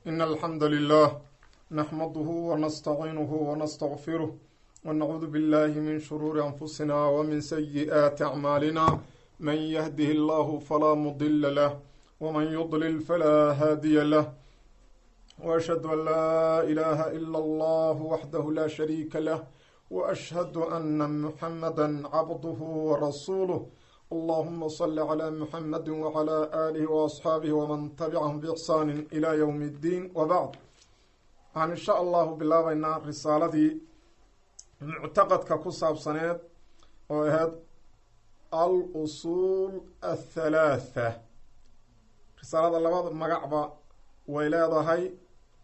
إن الحمد لله نحمده ونستعينه ونستغفره ونعوذ بالله من شرور أنفسنا ومن سيئات أعمالنا. من يهده الله فلا مضل له ومن يضلل فلا هادي له، وأشهد أن لا إله إلا الله وحده لا شريك له، وأشهد أن محمدا عبده ورسوله. اللهم صل على محمد وعلى آله وأصحابه ومن تبعهم بإحسان إلى يوم الدين، وبعد. Waxaan insha Allahu bilaabaynaa risaaladii muctaqadka ku saabsaneed oo ahayd Al Usuul Athalaatha. Risaalada labada magacba way leedahay,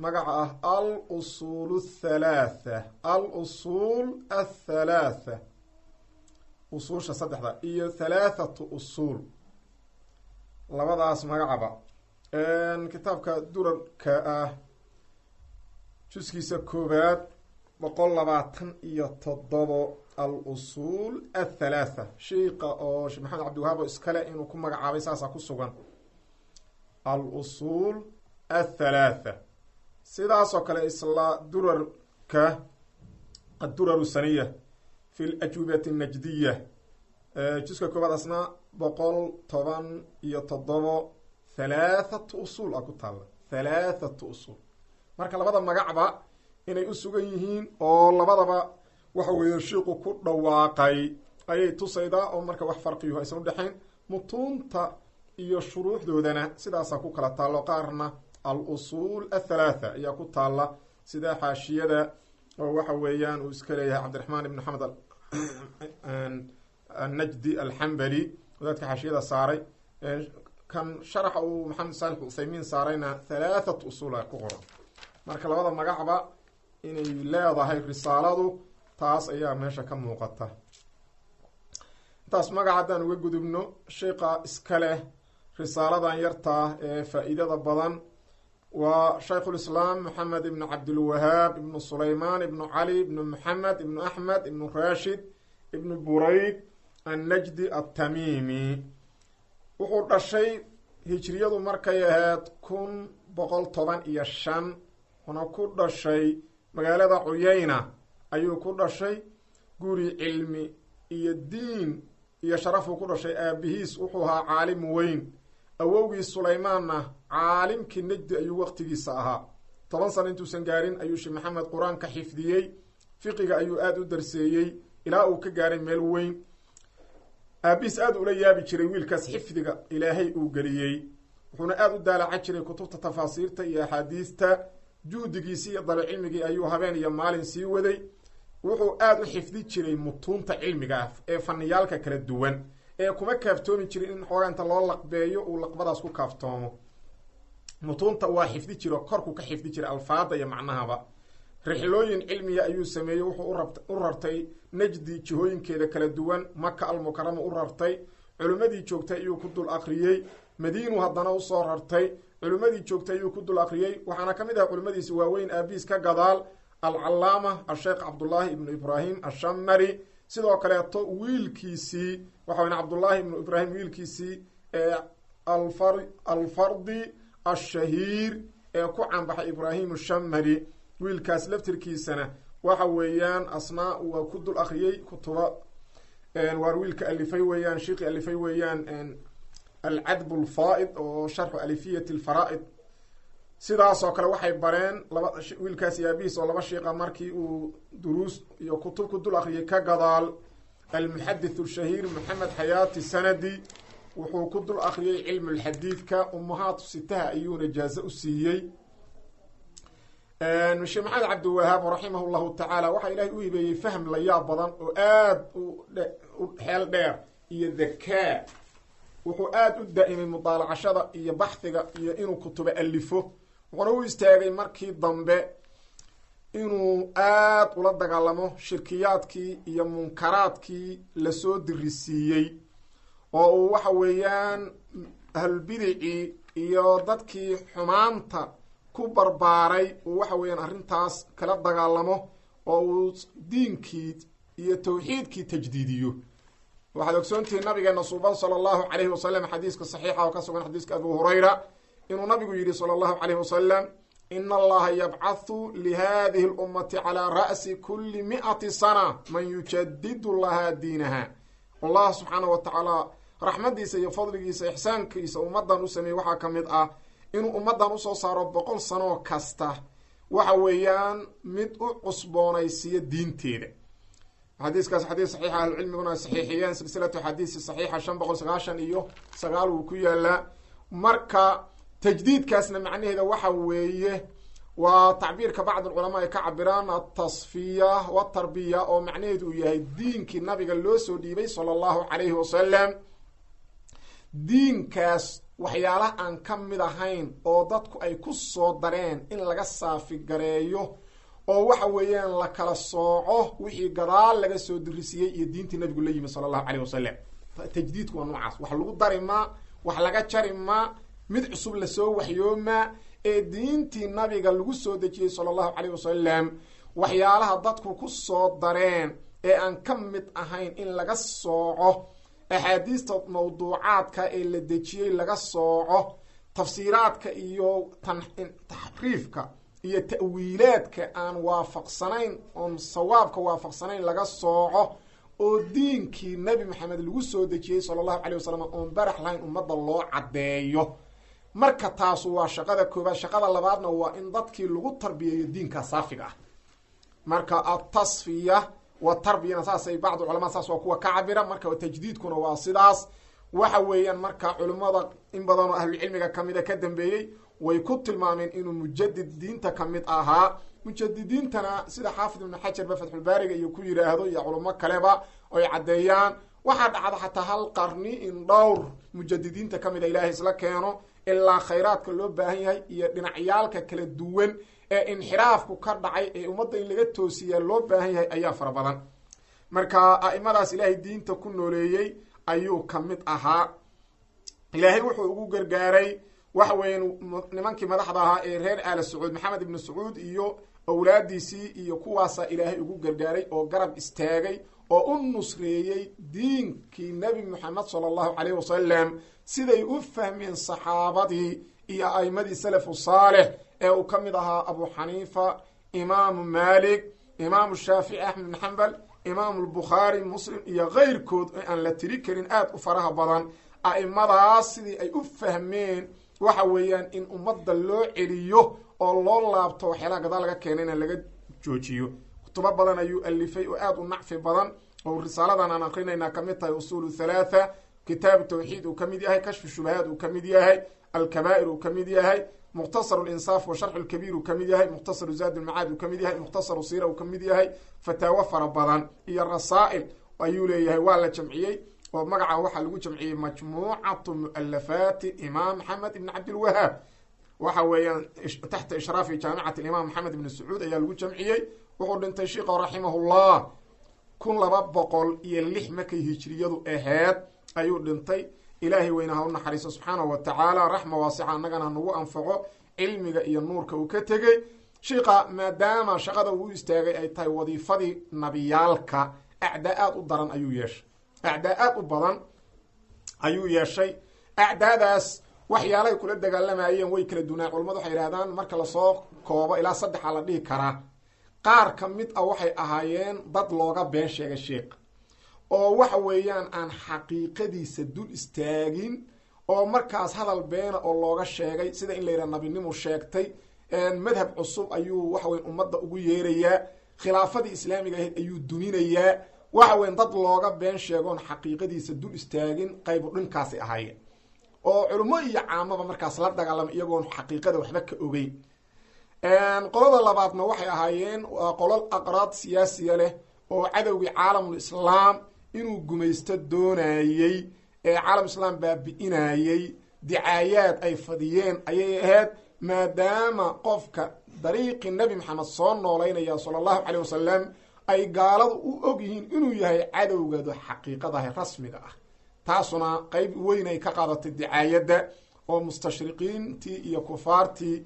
magaca ah Al Usuul Athalaatha, Al Usuul Athalaatha, usuusha saddexda, iyo Thalaathatu Usuul, labadaas magacba. Kitaabka durarka ah juskiisa koowaad, 127, Al Usuul Athalaatha, shiiqa oo Sheekh Maxamed Cabdiwahaab oo iskale inuu ku magacaabay saasaa ku sugan, Al Usuul Athalaatha. Sidaas oo kale isla durarka, Addurar Saniya fi Alajwibati Najdiya, juska koowaad asna 117, Thalaathatu Usuul a ku taalla, Thalaathatu Usuul. Marka labada magacba inay u sugan yihiin oo labadaba waxa weeye shiiqu ku dhawaaqay ayay tusaydaa, oo marka wax farqiyuhu aysan udhexayn. Mutuunta iyo shuruuxdoodana sidaasaa ku kala taallo, qaarna Al Usuul Athalaatha ayaa ku taalla, sida xaashiyada oo waxa weeyaan uu iska leeyahay Cabdiraxmaan ibn Axmed Annajdi Alxambali, wadaadka xaashiyada saaray. Kan sharaxa uu Maxamed Saalix Uthaymiin saarayna Thalaathatu Usuul a ku qoran. Marka labada magacba inay leedahay risaaladu, taas ayaa meesha ka muuqata. Intaas magaca haddaan uga gudubno, sheika iska leh risaaladan yartaa ee faa-iidada badan waa Shaykhulislaam Moxamed ibnu Cabdilwahaab ibnu Sulaymaan ibnu Cali ibnu Moxamed ibnu Axmed ibnu Rashid ibnu Burayd Annajdi Attamimi. Wuxuu dhashay hijriyadu markay ahayd 1115, wuxuuna ku dhashay magaalada Cuyayna ayuu ku dhashay. Guri cilmi iyo diin iyo sharafuu ku dhashay. Aabihiis wuxuu ahaa caalim weyn, awowgii Sulaymaanna caalimkii Najdi ayuu waqtigiisa ahaa. 10 sano intuusan gaarin ayuu Sheekh Maxamed Qur-aanka xifdiyey, fiqiga ayuu aada u darseeyey ilaa uu ka gaaray meel weyn. Aabihiis aada ula yaabi jiray wiilkaas xifdiga Ilaahay uu geliyey, wuxuuna aada u daalaca jiray kutubta tafaasiirta iyo axaadiista. Juhdigiisii iyo dalocilmigii ayuu habeen iyo maalin sii waday. Wuxuu aada u xifdi jiray mutuunta cilmiga ah ee faniyaalka kala duwan, ee kuma kaaftoomi jirin in xoogaa inta loo laqbeeyo uu laqbadaas ku kaaftoomo. Mutuunta waa xifdi jiro, korku ka xifdi jiray alfaada iyo macnahaba. Rixlooyin cilmiya ayuu sameeyey. Wuxuu u rartay Najdi jihooyinkeeda kala duwan, Maka Almukarama u rartay, culimmadii joogtay ayuu ku dul akriyey. Madiinu haddana usoo rartay, culimmadii joogtay ayuu ku dul akriyey. Waxaana ka mid ah culimmadiisi waaweyn aabihiis ka gadaal Alcalaama Asheekh Cabdullaahi ibnu Ibraahim Ashamari. Sidoo kaleeto wiilkiisii, waxa weya Cabdullaahi ibnu Ibraahim wiilkiisii Alfardi Ashahiir ee ku canbaxay Ibraahim Shamari, wiilkaas laftirkiisana waxa weeyaan asna waa ku dul akriyey kutuba. Waar wiilka alifay weeyaan, shiiqi alifay weeyaan Alcadb Alfaa'id oo sharxu Alifiyat Alfaraa'id. Sidaas oo kale waxay bareen laba wiilkaas iyo aabihiis oo laba shiiqa, markii uu duruus iyo kutub ku dul akriyay ka gadaal, Almuxadith Ashahiir Maxamed Xayaati Sanadi. Wuxuu ku dul akriyay cilmulxadiidka, umahaatu sitaha ayuuna jaaze u siiyey. Sheekh Maxamed Cabdiwahaab raximah llahu tacaala waxaa Ilahay u hibeeyey fahm la yaab badan oo aada u xeel dheer iyo dhakaa. Wuxuu aada u daa'imay mudaalacashada iyo baxhiga iyo inuu kutubo alifo, wuxuuna u istaagay markii dambe inuu aada ula dagaalamo shirkiyaadkii iyo munkaraadkii lasoo dirisiiyey, oo uu waxa weeyaan ahlulbidicii iyo dadkii xumaanta ku barbaaray uu waxa weeyaan arrintaas kala dagaalamo, oo uu diinkii iyo tawxiidkii tajdiidiyo. Waxaad ogsoontihiin nabigeena suuban sala Allahu calayhi wasalam, xadiiska saxiixa oo ka sugan xadiiska Abu Hurayra, inuu nabigu yidhi sala Allahu calayhi wasalam: Ina allaha yabcathu lihadihi lummati calaa ra'si kulli mi'ati sana man yujadidu lahaa diinaha. Allah subxaana wa tacaala raxmadiisa iyo fadligiisa ixsaankiisa ummaddan u sameeyey waxaa ka mid ah inuu ummaddan usoo saaro 100 sanoo kasta waxa weeyaan mid u cusboonaysiiya diinteeda. Xadiiskaas xadiis saxiixa, ahlucilmiguna saxiixiyeen, silsilatu xadiisi saxiixa 599 wuu ku yaalaa. Marka tajdiidkaasna macnaheeda waxa weeye waa tacbiirka bacd alculamaa ay ka cabiraan atasfiya watarbiya, oo macnaheedu uu yahay diinkii nabiga loo soo dhiibay sala allahu calayhi wasalam, diinkaas waxyaalaha aan ka mid ahayn oo dadku ay ku soo dareen in laga saafigareeyo oo waxa weeyaan la kala sooco wixii gadaal laga soo dirisiyey iyo diintii nabigu la yimi sala allahu calayh wasalam. Tajdiidku waa noocaas, wax lagu dari maa, wax laga jari maa, mid cusub lasoo waxyoomaa, ee diintii nabiga lagu soo dejiyey sala allahu calayh wasalam waxyaalaha dadku ku soo dareen ee aan ka mid ahayn in laga sooco, axaadiista mawduucaadka ee la dejiyey laga sooco, tafsiiraadka iyo taxriifka iyo ta'wiilaadka aan waafaqsanayn oon sawaabka waafaqsanayn laga sooco, oo diinkii nabi maxamed lagu soo dejiyey sala allahu calay wasalam oon barax lahayn ummadda loo caddeeyo. Marka taasu waa shaqada koobaad. Shaqada labaadna waa in dadkii lagu tarbiyeeyo diinka saafiga ah. Marka atasfiya watarbiyana saasay bacdu culamaa saas waa kuwa ka cabira. Marka tajdiidkuna waa sidaas waxa weeyaan. Marka culimmada in badanoo ahlucilmiga kamida ka dambeeyey way ku tilmaameen inuu mujadid diinta kamid ahaa. Mujadidiintana sida xaafid ibnu xajar ba fatxulbaariga iyo ku yidhaahdo iyo culimo kaleba oy caddeeyaan, waxaa dhacda xataa hal qarni in dhowr mujadidiinta kamida ilaahay isla keeno, ilaa khayraadka loo baahan yahay iyo dhinacyaalka kala duwan ee inxiraafku ka dhacay ee ummadda in laga toosiyaa loo baahan yahay ayaa fara badan. Marka a'imadaas ilaahay diinta ku nooleeyey ayuu ka mid ahaa. Ilaahay wuxuu ugu gargaaray waxa weeyaan nimankii madaxda ahaa ee reer aala Sacuud, Maxamed ibnu Sacuud iyo awlaadiisii iyo kuwaasaa ilaahay ugu gargaaray oo garab istaagay oo u nusreeyey diinkii nebi moxamed sala allahu caleyhi wasalam siday u fahmeen saxaabadii iyo a'imadii salafu saalix ee uu ka mid ahaa Abu Xaniifa, imaamu Maalik, imaamu Shaafici, Axmed ibn Xambal, imaamu Lbukhaari, Muslim iyo keyrkood ee aan la tiri karin aada u faraha badan. A'imadaas sidii ay u fahmeen waxa weeyaan in ummadda loo celiyo oo loo laabto waxyaalaha gadaal laga keenay in laga joojiyo. Kutubo badan ayuu alifay oo aada u nacfi badan, oo risaaladan aan akrinaynaa kamid tahay Usuulu Thalaatha, Kitaabu Tawxiid uu ka mid yahay, Kashfu Shubahaad uu ka mid yahay, Alkabaa'ir uu ka mid yahay, Mukhtasaru Linsaaf wa Sharxu Lkabiir uu ka mid yahay, Mukhtasaru Zaad Ulmacaad uu ka mid yahay, Mukhtasaru Siira uu ka mid yahay, fataawo fara badan iyo rasaa'il ayuu leeyahay. Waa la jamciyey oo magaca waxaa lagu jamciyey Majmuucatu Mu'alafaati Imaam Maxamed ibn Cabdilwahaab, waxa weeyaan taxta ishraafi Jaamicati Alimaam Maxamed ibn Sacuud ayaa lagu jamciyey. Wuxuu dhintay shiikha raximahullah 1206 markay hijriyadu aheyd ayuu dhintay. Ilaahay weyna ha u naxariiso subxaanahu wa tacaala, raxma waasixa, annagana hanagu anfaco cilmiga iyo nuurka uu ka tegey shiikha. Maadaama shaqada uu istaagay ay tahay wadiifadii nabiyaalka, acdaa aad u daran ayuu yeeshay, acdaa aad u badan ayuu yeeshay. Acdaadaas waxyaalahay kula dagaalamayeen way kala dunaan. Culamadu waxay yidhahdaan marka lasoo koobo ilaa saddexa la dhihi karaa. Qaar ka mid ah waxay ahaayeen dad looga been sheegay sheikh, oo waxa weeyaan aan xaqiiqadiisa dul istaagin, oo markaas hadal beena oo looga sheegay, sida in la yidhaha nabinimu sheegtay, madhab cusub ayuu waxa weyan ummadda ugu yeerayaa, khilaafadii islaamiga ahayd ayuu duminayaa. Waxa weyan dad looga been sheegoon xaqiiqadiisa dul istaagin qaybu dhinkaasay ahaayeen, oo culimo iyo caamaba markaas la dagaalamay iyagoon xaqiiqada waxba ka ogeyn. Qolada labaadna waxay ahaayeen waa qolol aqraad siyaasiya leh oo cadowgii caalamul islaam inuu gumaysto doonayey ee caalam islaam baabi'inayey, dicaayaad ay fadiyeen ayay ahayd. Maadaama qofka dariiqii nebi Maxamed soo noolaynaya sala allahu caleyh wasalam ay gaaladu u og yihiin inuu yahay cadowgooda xaqiiqadaha rasmiga ah, taasuna qeyb weyn ay ka qaadatay dicaayadda, oo mustashriqiintii iyo kufaartii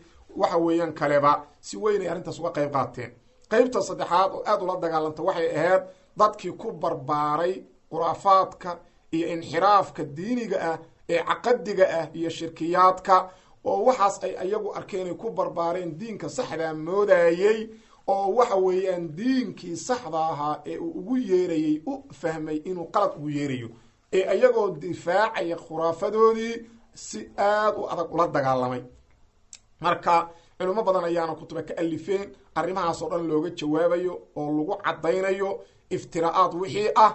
waxa weeyaan kaleba si weyn ay arrintaas uga qayb qaateen. Qeybta saddexaad oo aada ula dagaalanta waxay ahayd dadkii ku barbaaray khuraafaadka iyo inxiraafka diiniga ah ee caqadiga ah iyo shirkiyaadka, oo waxaas ay ayagu arkeen ay ku barbaareen diinka saxdaa moodayey, oo waxa weeyaan diinkii saxda ahaa ee uu ugu yeerayey u fahmay inuu qalad ugu yeerayo, ee ayagoo difaacaya khuraafadoodii si aada u adag ula dagaalamay. Marka culimo badan ayaana kutuba ka alifeen arrimahaas oo dhan looga jawaabayo oo lagu caddaynayo iftiraa'aad wixii ah,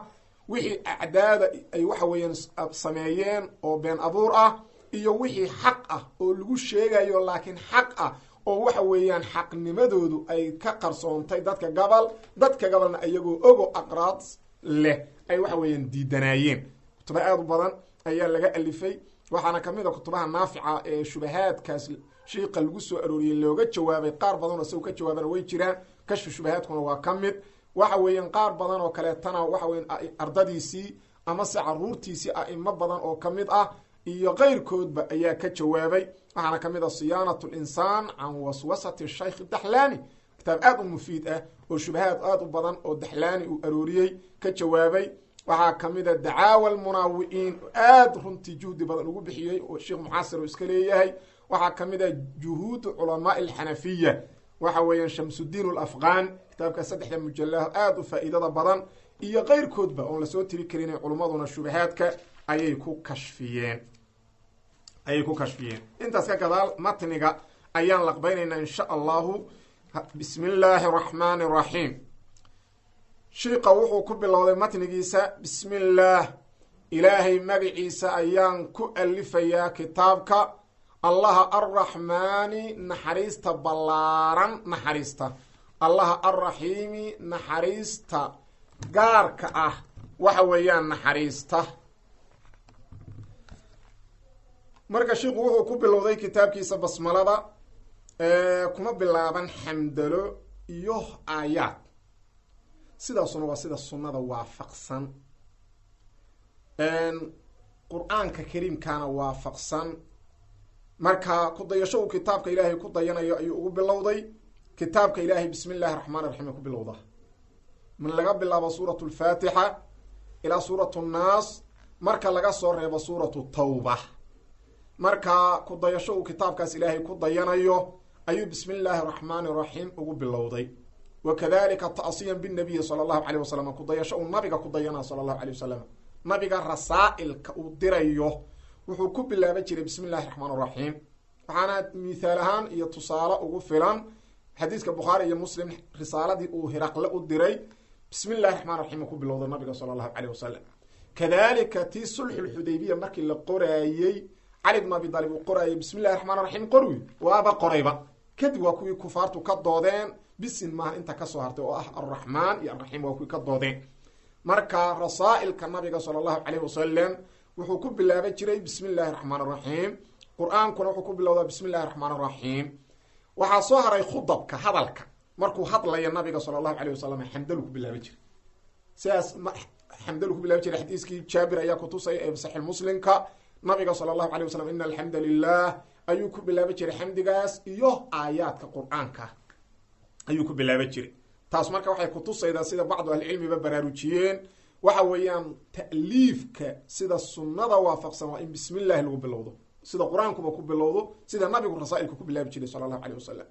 wixii acdaada ay waxa weeyaan sameeyeen oo been abuur ah, iyo wixii xaq ah oo lagu sheegayo laakiin xaq ah oo waxa weeyaan xaqnimadoodu ay ka qarsoontay dadka gobol, dadka gobolna iyagoo ogo aqraad leh ay waxa weeyaan diidanaayeen. Kutuba aada u badan ayaa laga alifay, waxaana kamid a kutubaha naafica ee shubahaadkaas shiiqa lagu soo arooriyey looga jawaabay. Qaar badan oo isagu ka jawaabana way jiraan, kashfu shubahaadkuna waa ka mid. Waxa weeyaan qaar badan oo kaleetana waxa weyan ardadiisii amase caruurtiisii a'imo badan oo ka mid ah iyo keyrkoodba ayaa ka jawaabay. Waxaana ka mid ah siyaanat linsaan can waswasati shaykh daxlaani, kitaab aada u mufiid ah oo shubahaad aada u badan oo daxlaani uu arooriyey ka jawaabay. Waxaa ka mid a dacaawa almunaawi'iin oo aada runtii juhdi badan ugu bixiyey oo sheikh mucaasir oo iska leeyahay. Waxaa ka mid a juhuudu culamaai alxanafiya, waxa weeyaan shamsudiin alafghan, kitaabka saddexda mujallaho aada u faa'iidada badan iyo keyrkoodba oon lasoo tiri karin. Culummaduna shubahaadka ayay ku kashfiyeen. Intaas ka gadaal matniga ayaan laqbaynaynaa insha allahu. Bismi illaahi araxmaani araxiim. Shiiqa wuxuu ku bilowday matnigiisa bismi illaah, ilaahay magaciisa ayaan ku alifayaa kitaabka, allaha arraxmaani naxariista ballaaran naxariista, allaha arraxiimi naxariista gaarka ah waxa weeyaan naxariista. Marka shiiku wuxuu ku bilowday kitaabkiisa basmalada, kuma bilaaban xamdalo iyo aayaad, sidaasuna waa sida sunnada waafaqsan, qur-aanka kariimkaana waafaqsan. Marka ku dayasho uu kitaabka ilaahay ku dayanayo ayuu ugu bilowday kitaabka ilaahay bismi illahi raxmaan raxiim ku bilowda, min laga bilaabo suuratu alfaatixa ilaa suuratu nnaas, marka laga soo reebo suuratu tawba. Marka ku dayasho uu kitaabkaas ilaahay ku dayanayo ayuu bismi illaahi raxmaani raxiim ugu bilowday. Wakadalika ta'siyan binabiyi sala allahu caleyh wasalam, ku dayasho uu nabiga ku dayanaa sala allahu caleyh wasalam, nabiga rasaa'ilka uu dirayo wuxuu ku bilaaban jiray bismi illahi raxmaan raxiim. Waxaana mithaal ahaan iyo tusaale ugu filan xadiiska bukhaari iyo muslim, risaaladii uu hiraqle u diray bismi illahi raxmaan raxiim ku bilowday nabiga sala allahu caleyh wasalam. Kadalika tii sulxulxudaybiya markii la qoraayey, cali bn abi daalib uu qoraayay bismi illahi raxmaan raxiim qorwi waaba qorayba. Kadib waa kuwii kufaartu ka doodeen, bisin maaha inta kasoo hartay oo ah arraxmaan iyo arraxiim waa kuwii ka doodeen. Marka rasaa'ilka nabiga sala allahu caleyh wasalam wuxuu ku bilaaban jiray bismi illahi raxmaan raxiim. Qur-aankuna wuxuu ku bilowdaa bismi illahi raxmaan raxiim. Waxaa soo haray khudabka, hadalka markuu hadlaya nabiga sala allahu caleyh wasalam xamdalu ku bilaaban jiray, sidaas xamdalu ku bilaaban jiray. Xadiiskii jaabir ayaa kutusaya ee saxiix muslimka, nabiga sala allahu caleyh wasalam ina alxamda lilah ayuu ku bilaaban jiray, xamdigaas iyo aayaadka qur-aanka ayuu ku bilaaban jiray. Taas marka waxay kutusaydaa sida bacdu ahlicilmiba baraarujiyeen, waxa weeyaan ta'liifka sida sunnada waafaqsan waa in bismi illahi lagu bilowdo, sida qur-aankuba ku bilowdo, sida nabigu rasaa'ilka ku bilaabi jiray sala allahu caleyh wasalam.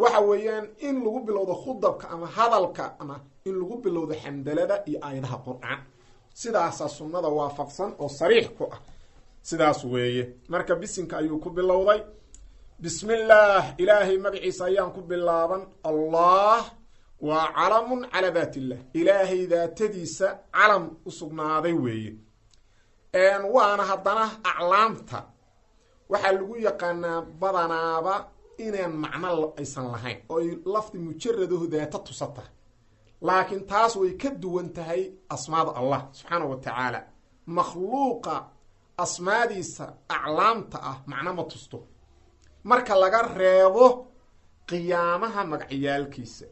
Waxa weeyaan in lagu bilowdo khudabka ama hadalka, ama in lagu bilowdo xamdalada iyo aayadaha qur-aan, sidaasaa sunnada waafaqsan oo sariix ku ah, sidaas weeye. Marka bisinka ayuu ku bilowday. Bismillaah, ilaahay magaciisa ayaan ku bilaaban. Allah waa calamun calaa daat illah, ilaahay daatadiisa calam u sugnaaday weeye. Waana haddana aclaamta waxaa lagu yaqaanaa badanaaba inaan macno aysan lahayn oo ay lafdi mujaradahu daata tusa tahay, laakiin taas way ka duwan tahay asmaada allah subxaanahu wa tacaala. Makhluuqa asmaadiisa aclaamta ah macno ma tusto, marka laga reebo qiyaamaha magacyaalkiisa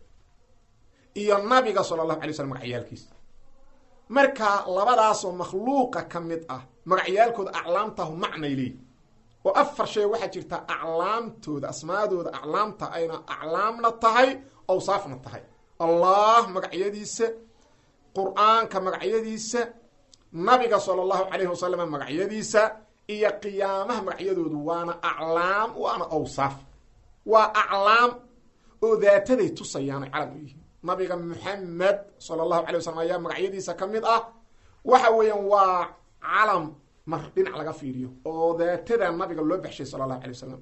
iyo nabiga sala allahu alay slam magacyaalkiisa. Marka labadaasoo makhluuqa ka mid ah magacyaalkooda aclaamtahu macnay leeyihi, oo afar shay waxaa jirta aclaamtooda, asmaadooda aclaamta ayna aclaamna tahay awsaafna tahay. Allah magacyadiisa, qur-aanka magacyadiisa, nabiga sala allahu calayhi wasalam magacyadiisa, Iyo qiyaamaha magacyadoodu waana aclaam, waana awsaaf. Waa aclaam oo daataday tusayaan ay calam u yihiin. Nabiga Muxamed sala Allahu alay wasalam ayaa magacyadiisa ka mid ah. Waxa weeyaan waa calam mar dhinac laga fiiriyo oo daatada nabiga loo baxshay sala Allahu alay wasalam,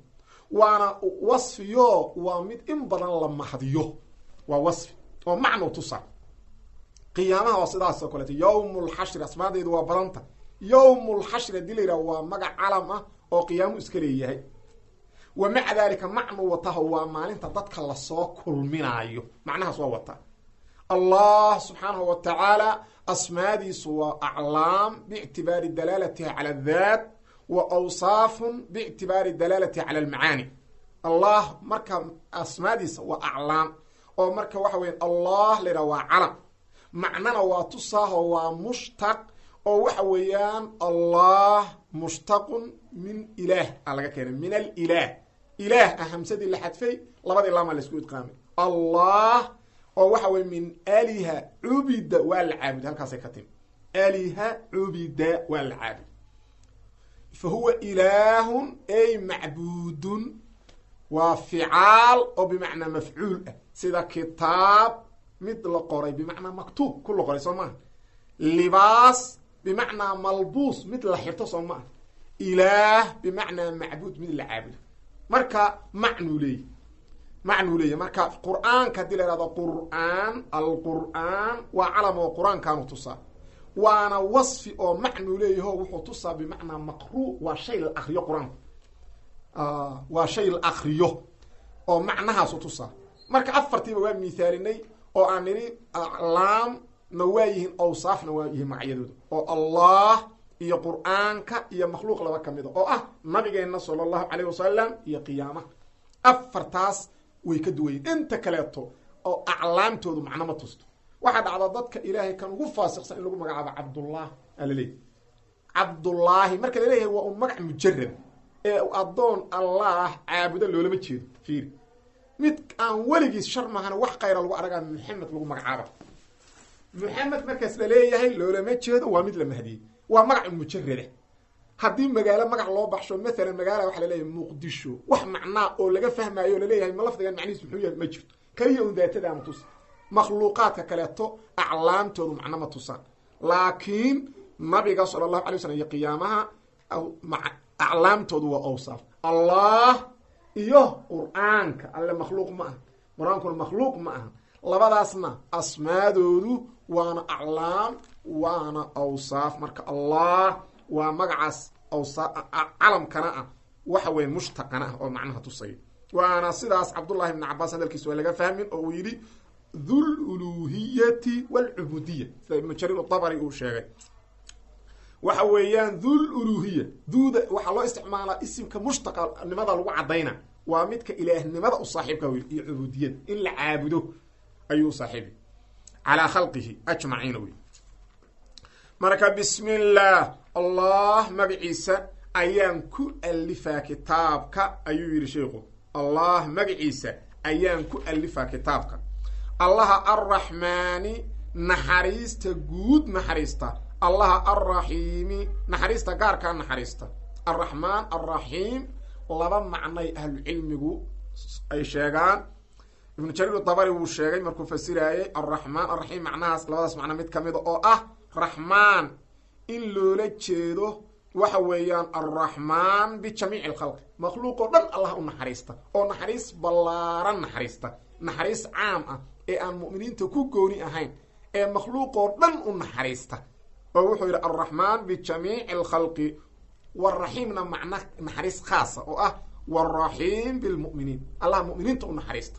waana wasfiyo, waa mid in badan la mahdiyo, waa wasfi oo macno tusa. Qiyaamaha waa sidaas oo kaleeto. Yowmulxashri, asmaadeedu waa badanta. Yowmulxashri hadii la yidhaha, waa magac calam ah oo qiyaamu iska leeyahay. Wa maca daalika macnu wataho, waa maalinta dadka lasoo kulminaayo, macnahaas waa wataa. Allah subxaanahu wa tacaala asmaadiisu waa aclaam biictibaari dalaalatiha cala adaat, wa awsaafun biictibaari dalaalatiha cala almacaani. Allah marka asmaadiisa waa aclaam, oo marka waxa weya Allah la yidhaha waa calam, macnana waa tusaaho, waa mushtaq, oo waxa weeyaan Allah mushtaqun min ilaah a laga keenay, min alilaah. Ilaah ah hamsadii la xadfay, labadii laamaa laisku idqaamay. Allah oo waxa weye min aliha cubida, waa la caabuday, halkaasay ka timi. Aliha cubida, waa la caabuday. Fa huwa ilaahun ay macbuudun, waa ficaal oo bimacnaa mafcuul ah, sida kitaab mid la qoray, bimacnaa maktuub ku la qoray, soo maaha? Libaas bimacnaa malbuus, mid la xirto, soo maaha? Ilaah bimacnaa macbuud, mid la caabudo. Marka macnuu leeyahy, macnuu leeyahy. Marka Qur-aanka hadii la ihahdo Qur'aan, alqur'aan waa calam oo Qur-aankaanu tusaa, waana wasfi oo macnuu leeyaho, wuxuu tusaa bimacnaa maqru, waa shay la akriyo. Qur-aanku waa shay la akriyo oo macnahaasu tusaa. Marka afartiiba waa miithaalinay oo aan nidhi aclaamna waa yihiin, awsaafna waa yihiin magacyadooda, oo Allah iyo Qur-aanka iyo makhluuq laba ka mida oo ah nabigeenna sala Allahu calayh wasalam iyo qiyaamaha. Afartaas way ka duwayiin inta kaleeto oo aclaamtoodu macno ma tusto. Waxaa dhacda dadka Ilaahay kan ugu faasiqsan in lagu magacaabo Cabdullah aa laleeyahy. Cabdullaahi marka laleeyahay waa un magac mujarad ee addoon Allah caabudo loolama jeedo. Fiiri, mid aan weligiis shar mahana wax khayra lagu aragaa Maxamed lagu magacaaba. Maxamed markaas laleeyahay loolama jeedo waa mid la mahdiyey, waa magac mujarada. Haddii magaalo magac loo baxsho, maalan magaala waxa laleeyahay Muqdisho, wax macnaa oo laga fahmaayo o laleeyahay ma lafdigan macnihiis muxuu yahay ma jirto, keliya un daatadaama tus. Makhluuqaadka kaleeto aclaamtoodu macno ma tusaan, laakiin nabiga sala Allahu alay slam iyo qiyaamaha aclaamtoodu waa awsaaf. Allah iyo Qur-aanka, Alle makhluuq ma aha, Qur-aankuna makhluuq ma aha, labadaasna asmaadoodu waana aclaam waana awsaaf. Marka Allah waa magacaas awsa calamkana ah, waxa weye mushtaqana ah oo macnaha tusaya. Waana sidaas Cabdullahi ibn Cabaas hadalkiisa waa laga fahmin oo uu yidhi dhul uluhiyati walcubudiya, sida Ibnu Jariir Abari uu sheegay. Waxa weeyaan dhul uluhiya, duuda waxaa loo isticmaalaa isimka mushtaqanimada lagu cadayna, waa midka ilaahnimada u saaxiibka wey iyo cubuudiyada in la caabudo ayuu saaxiibay, calaa khalqihi ajmaciina wey. Marka bismi illaah, Allah magaciisa ayaan ku alifaa kitaabka, ayuu yidhi sheikhu. Allah magaciisa ayaan ku alifaa kitaabka, Allaha Arraxmaani naxariista guud naxariista, Allaha Arraxiimi naxariista gaarkaa naxariista. Arraxmaan Arraxiim laba macnay ahlucilmigu ay sheegaan. Ibnu Jariir Dabari wuu sheegay markuu fasiraayey Arraxmaan Arraxiim macnahaas, labadaas macno mid kamida oo ah Raxmaan in loola jeedo waxa weeyaan Arraxmaan bijamiici alkhalqi, makhluuq oo dhan Allah u naxariista oo naxariis ballaaran naxariista, naxariis caam ah ee aan mu'miniinta ku gooni ahayn ee makhluuqoo dhan u naxariista, oo wuxuu yidhi Arraxmaan bijamiici alkhalqi. Waraxiimna macna naxariis khaasa oo ah waraxiim bilmu'miniin, Allah mu'miniinta u naxariista.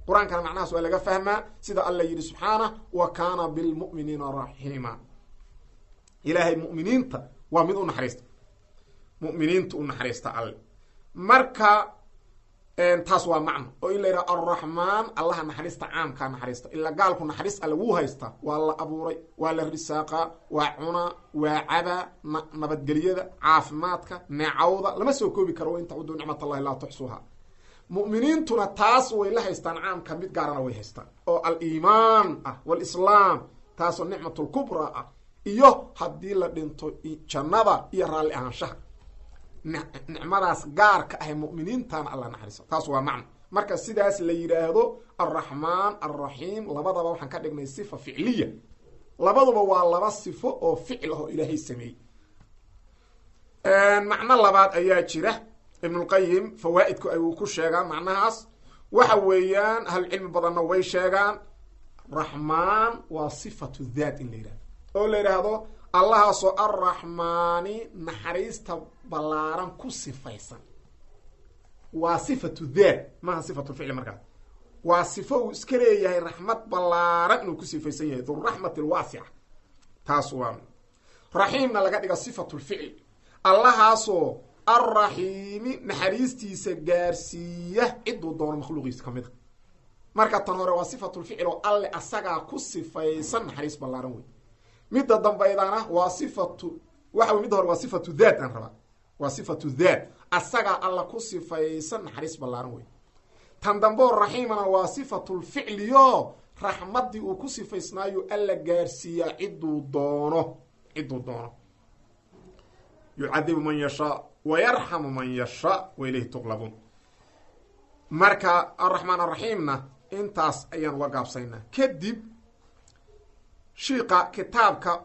Qur-aankana macnahaas waa laga fahmaa, sida Alla yidhi subxaanah: "Wa kaana bilmu'miniina raxiima." Ilaahay mu'miniinta waa mid u naxariista, mu'miniinta u naxariista Alle. Marka taas waa macno oo in la yidhaha Arraxmaan Allaha naxariista caamkaa naxariista, ilaa gaalku naxariis Alle wuu haystaa, waa la abuuray, waa la risaaqaa, waa cunaa, waa cabaa, nabadgelyada, caafimaadka, neecawda lama soo koobi karo. In tacuduu nicmat Allahi laa tuxsuuha. Mu'miniintuna taas way la haystaan caamka, mid gaarana way haystaan oo aliimaan ah walislaam, taasoo nicmatulkubra ah, iyo haddii la dhinto jannada iyo raalli ahaanshaha. Nicmadaas gaarka ah mu'miniintana alla naxariiso. Taas waa macno. Marka sidaas la yidhaahdo alraxmaan alraxiim, labadaba waxaan ka dhignay sifa ficliya, labaduba waa laba sifo oo ficil ah oo ilaahay sameeyey. Macno labaad ayaa jira, Ibnulqayim fawaa'idku ayuu ku sheegaa macnahaas. Waxa weeyaan ahlucilmi badanna way sheegaan, raxmaan waa sifatu daat in la yidhahdo, oo la yidhaahdo allahaasoo arraxmaani naxariista ballaaran ku sifaysan, waa sifatu daat, maaha sifatu ficli. Markaas waa sifo uu iska leeyahay raxmad ballaaran inuu ku sifaysan yahay, duraxmati alwaasica. Taas waa raxiimna laga dhiga sifatu lficl, allahaasoo arraxiimi naxariistiisa gaarsiiya ciduu doono makhluuqiisa ka mid a. Marka tan hore waa sifatulficil oo alle asagaa ku sifaysan naxariis ballaaran wey. Midda dambaydana waa sifatu, waxa wey, midda hore waa sifatu daat aan rabaa, waa sifatu daat, asagaa alla ku sifaysan naxariis ballaaran wey. Tan damboo raxiimana waa sifatulficliyo, raxmaddii uu ku sifaysnaayo alla gaarsiiyaa ciduu doono, ciduu doono. Yucadibu man yashaa wa yarxamu man yashaa wa ilayhi tuqlabuun. Marka araxmaan araxiimna intaas ayaan uga gaabsaynaa. Kadib shiiqa kitaabka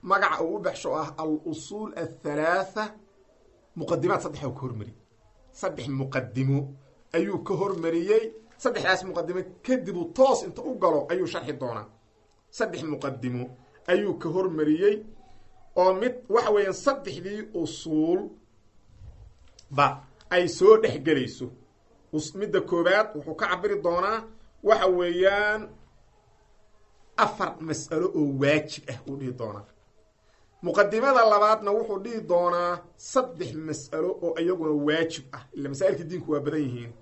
magaca uu u baxsho ah al-usuul athalaatha, muqadimaad saddex oo ka hormariyey, saddex muqadimo ayuu ka hormariyey. Saddexdaas muqadimo kadibuu toos inta u galo ayuu sharxi doonaa. Saddex muqadimo ayuu ka hormariyey, oo mid waxa weeyaan saddexdii usuul ba ay soo dhex gelayso. Midda koobaad wuxuu ka cabiri doonaa waxa weeyaan afar mas'alo oo waajib ah uu dhihi doonaa. Muqadimada labaadna wuxuu dhihi doonaa saddex mas'alo oo iyaguna waajib ah, ila masaa'ilka diinku waa badan yihiin.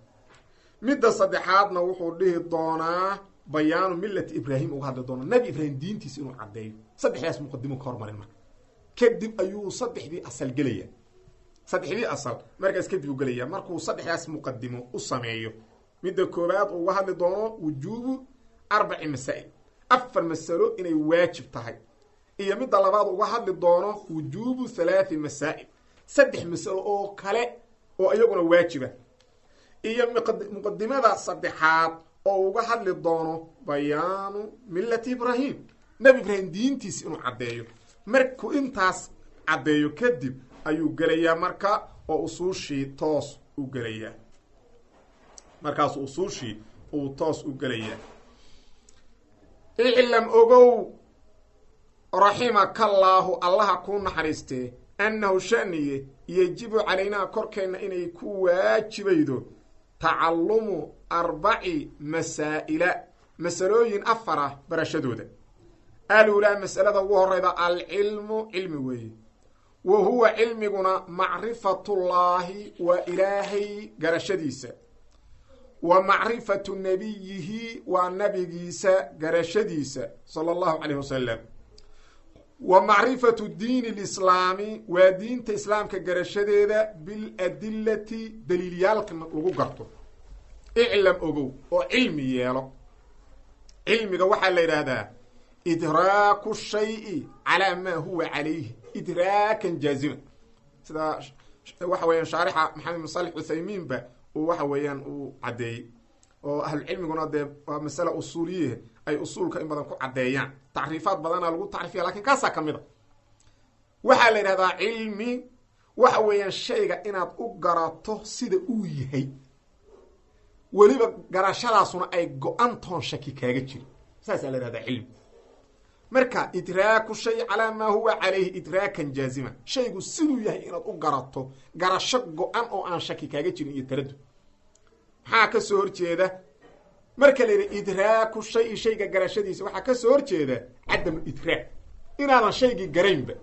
Midda saddexaadna wuxuu dhihi doonaa bayaanu millati Ibraahim, uga hadli doonaa Nabi Ibraahim diintiisa inuu caddeeyo. Saddexdaas muqadimo ka hormarin. Marka kadib ayuu saddexdii asal gelaya, saddexdii asal markaas kadib u gelaya markuu saddexdaas muqadimo u sameeyo. Midda koobaad uga hadli doono wujuubu arbaci masaa'il, afar masalo inay waajib tahay, iyo midda labaad uga hadli doono wujuubu thalathi masaa'il, saddex masalo oo kale oo iyaguna waajiba, iyo muqadimada saddexaad oo uga hadli doono bayaanu millati Ibraahim, Nabi Ibraahim diintiisa inuu caddeeyo. Markuu intaas caddeeyo kadib ayuu gelayaa marka oo usuushii toos u gelayaa, markaasu usuushii uu toos u gelayaa. Iclam, ogow, raximakallaahu, allaha kuu naxariistee, annahu shaniye yejibu calaynaa korkeenna inay ku waajibaydo tacalumu arbaci masaa'ila, masalooyin afara barashadooda. Alulaa, masalada ugu horeyda, alcilmu, cilmi weeye. Wa huwa cilmiguna macrifatullaahi, waa ilaahay garashadiisa, wa macrifatu nabiyihi, waa nabigiisa garashadiisa sala allahu calayh wasalam, wa macrifatu diini lislaami, waa diinta islaamka garashadeeda, biladilati, daliilyaalka lagu garto. Iclam, ogow oo cilmi yeelo. Cilmiga waxaa la yidhaahdaa idraaku shayi calaa maa huwa calayhi idraakan jaazima, sida waxa weeyaan shaarixa Maxamed bin Salix Cuthaymiinba uu waxa weeyaan uu caddeeyey, oo ahlucilmiguna dee waa masala usuuliye ay usuulka in badan ku caddeeyaan, tacriifaad badana lagu tacrifiya, lakin kaasaa ka mid a. Waxaa la yidhahdaa cilmi waxa weeyaan shayga inaad u garato sida uu yahay, weliba garashadaasuna ay go-an toon shaki kaaga jiro, saasaa la yihahdaa cilmi. Marka idraaku shay calaa maa huwa calayhi idraakan jaazima, shaygu siduu yahay inaad u garato garasho go-an oo aan shaki kaaga jirin iyo taradud. Maxaa ka soo horjeeda marka la yidhi idraaku shay, shayga garashadiisa? Waxaa ka soo horjeeda cadamu idraak, inaadan shaygii garaynba.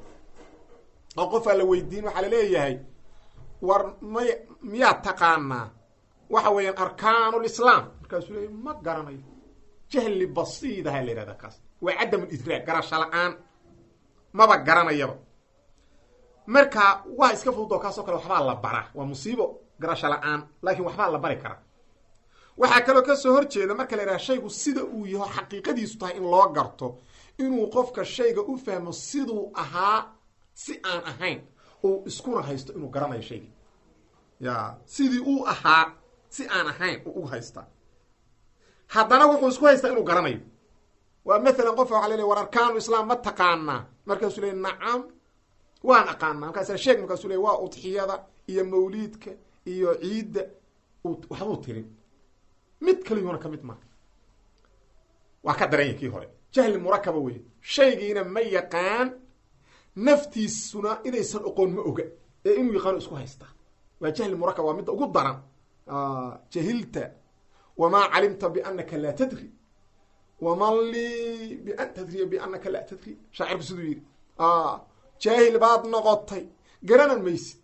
Oo qofaa la weydiin, waxaa laleeyahay war may miyaad taqaanaa waxa weeyaan arkaanulislaam? Markaasuu leeya ma garanayo. Jahli basiidaha la yihahdaa kaas, waa cadam lidraak, garasho la-aan, maba garanayaba. Marka waa iska fudud oo kaasoo kale waxbaa la baraa, waa musiibo garasho la-aan, laakiin waxbaa la bari karaa. Waxaa kaloo kasoo horjeeda marka la yidhaha shaygu sida uu yaho xaqiiqadiisu tahay in loo garto, inuu qofka shayga u fahmo siduu ahaa si aan ahayn, uu iskuna haysto inuu garanayo shaygii. Ya sidii uu ahaa si aan ahayn u haystaa. Haddana wuxuu isku haystaa inuu garanayo. Waa maalan qofa waxa lelehy, war arkaanu islaam ma taqaanaa? Markaasuu ley, nacam, waan aqaanaa. Markaasa sheeg. Markaasuu ley, waa udxiyada iyo mawliidka iyo ciidda. Waxbuu tirin, mid kaliyuuna ka mid maa. Waa ka daran yahy kii hore. Jahli murakaba wey. Shaygiina ma yaqaan, naftiisuna inaysan oqoon ma oga, ee inuu yaqaano isku haystaa. Waa jahli murakab, waa midda ugu daran. Jahilta wamaa calimta bianaka laa tadri, waman lii bian tadriya bianaka laa tadri. Shaacirku siduu yidhi, jaahil baad noqotay, garanan maysid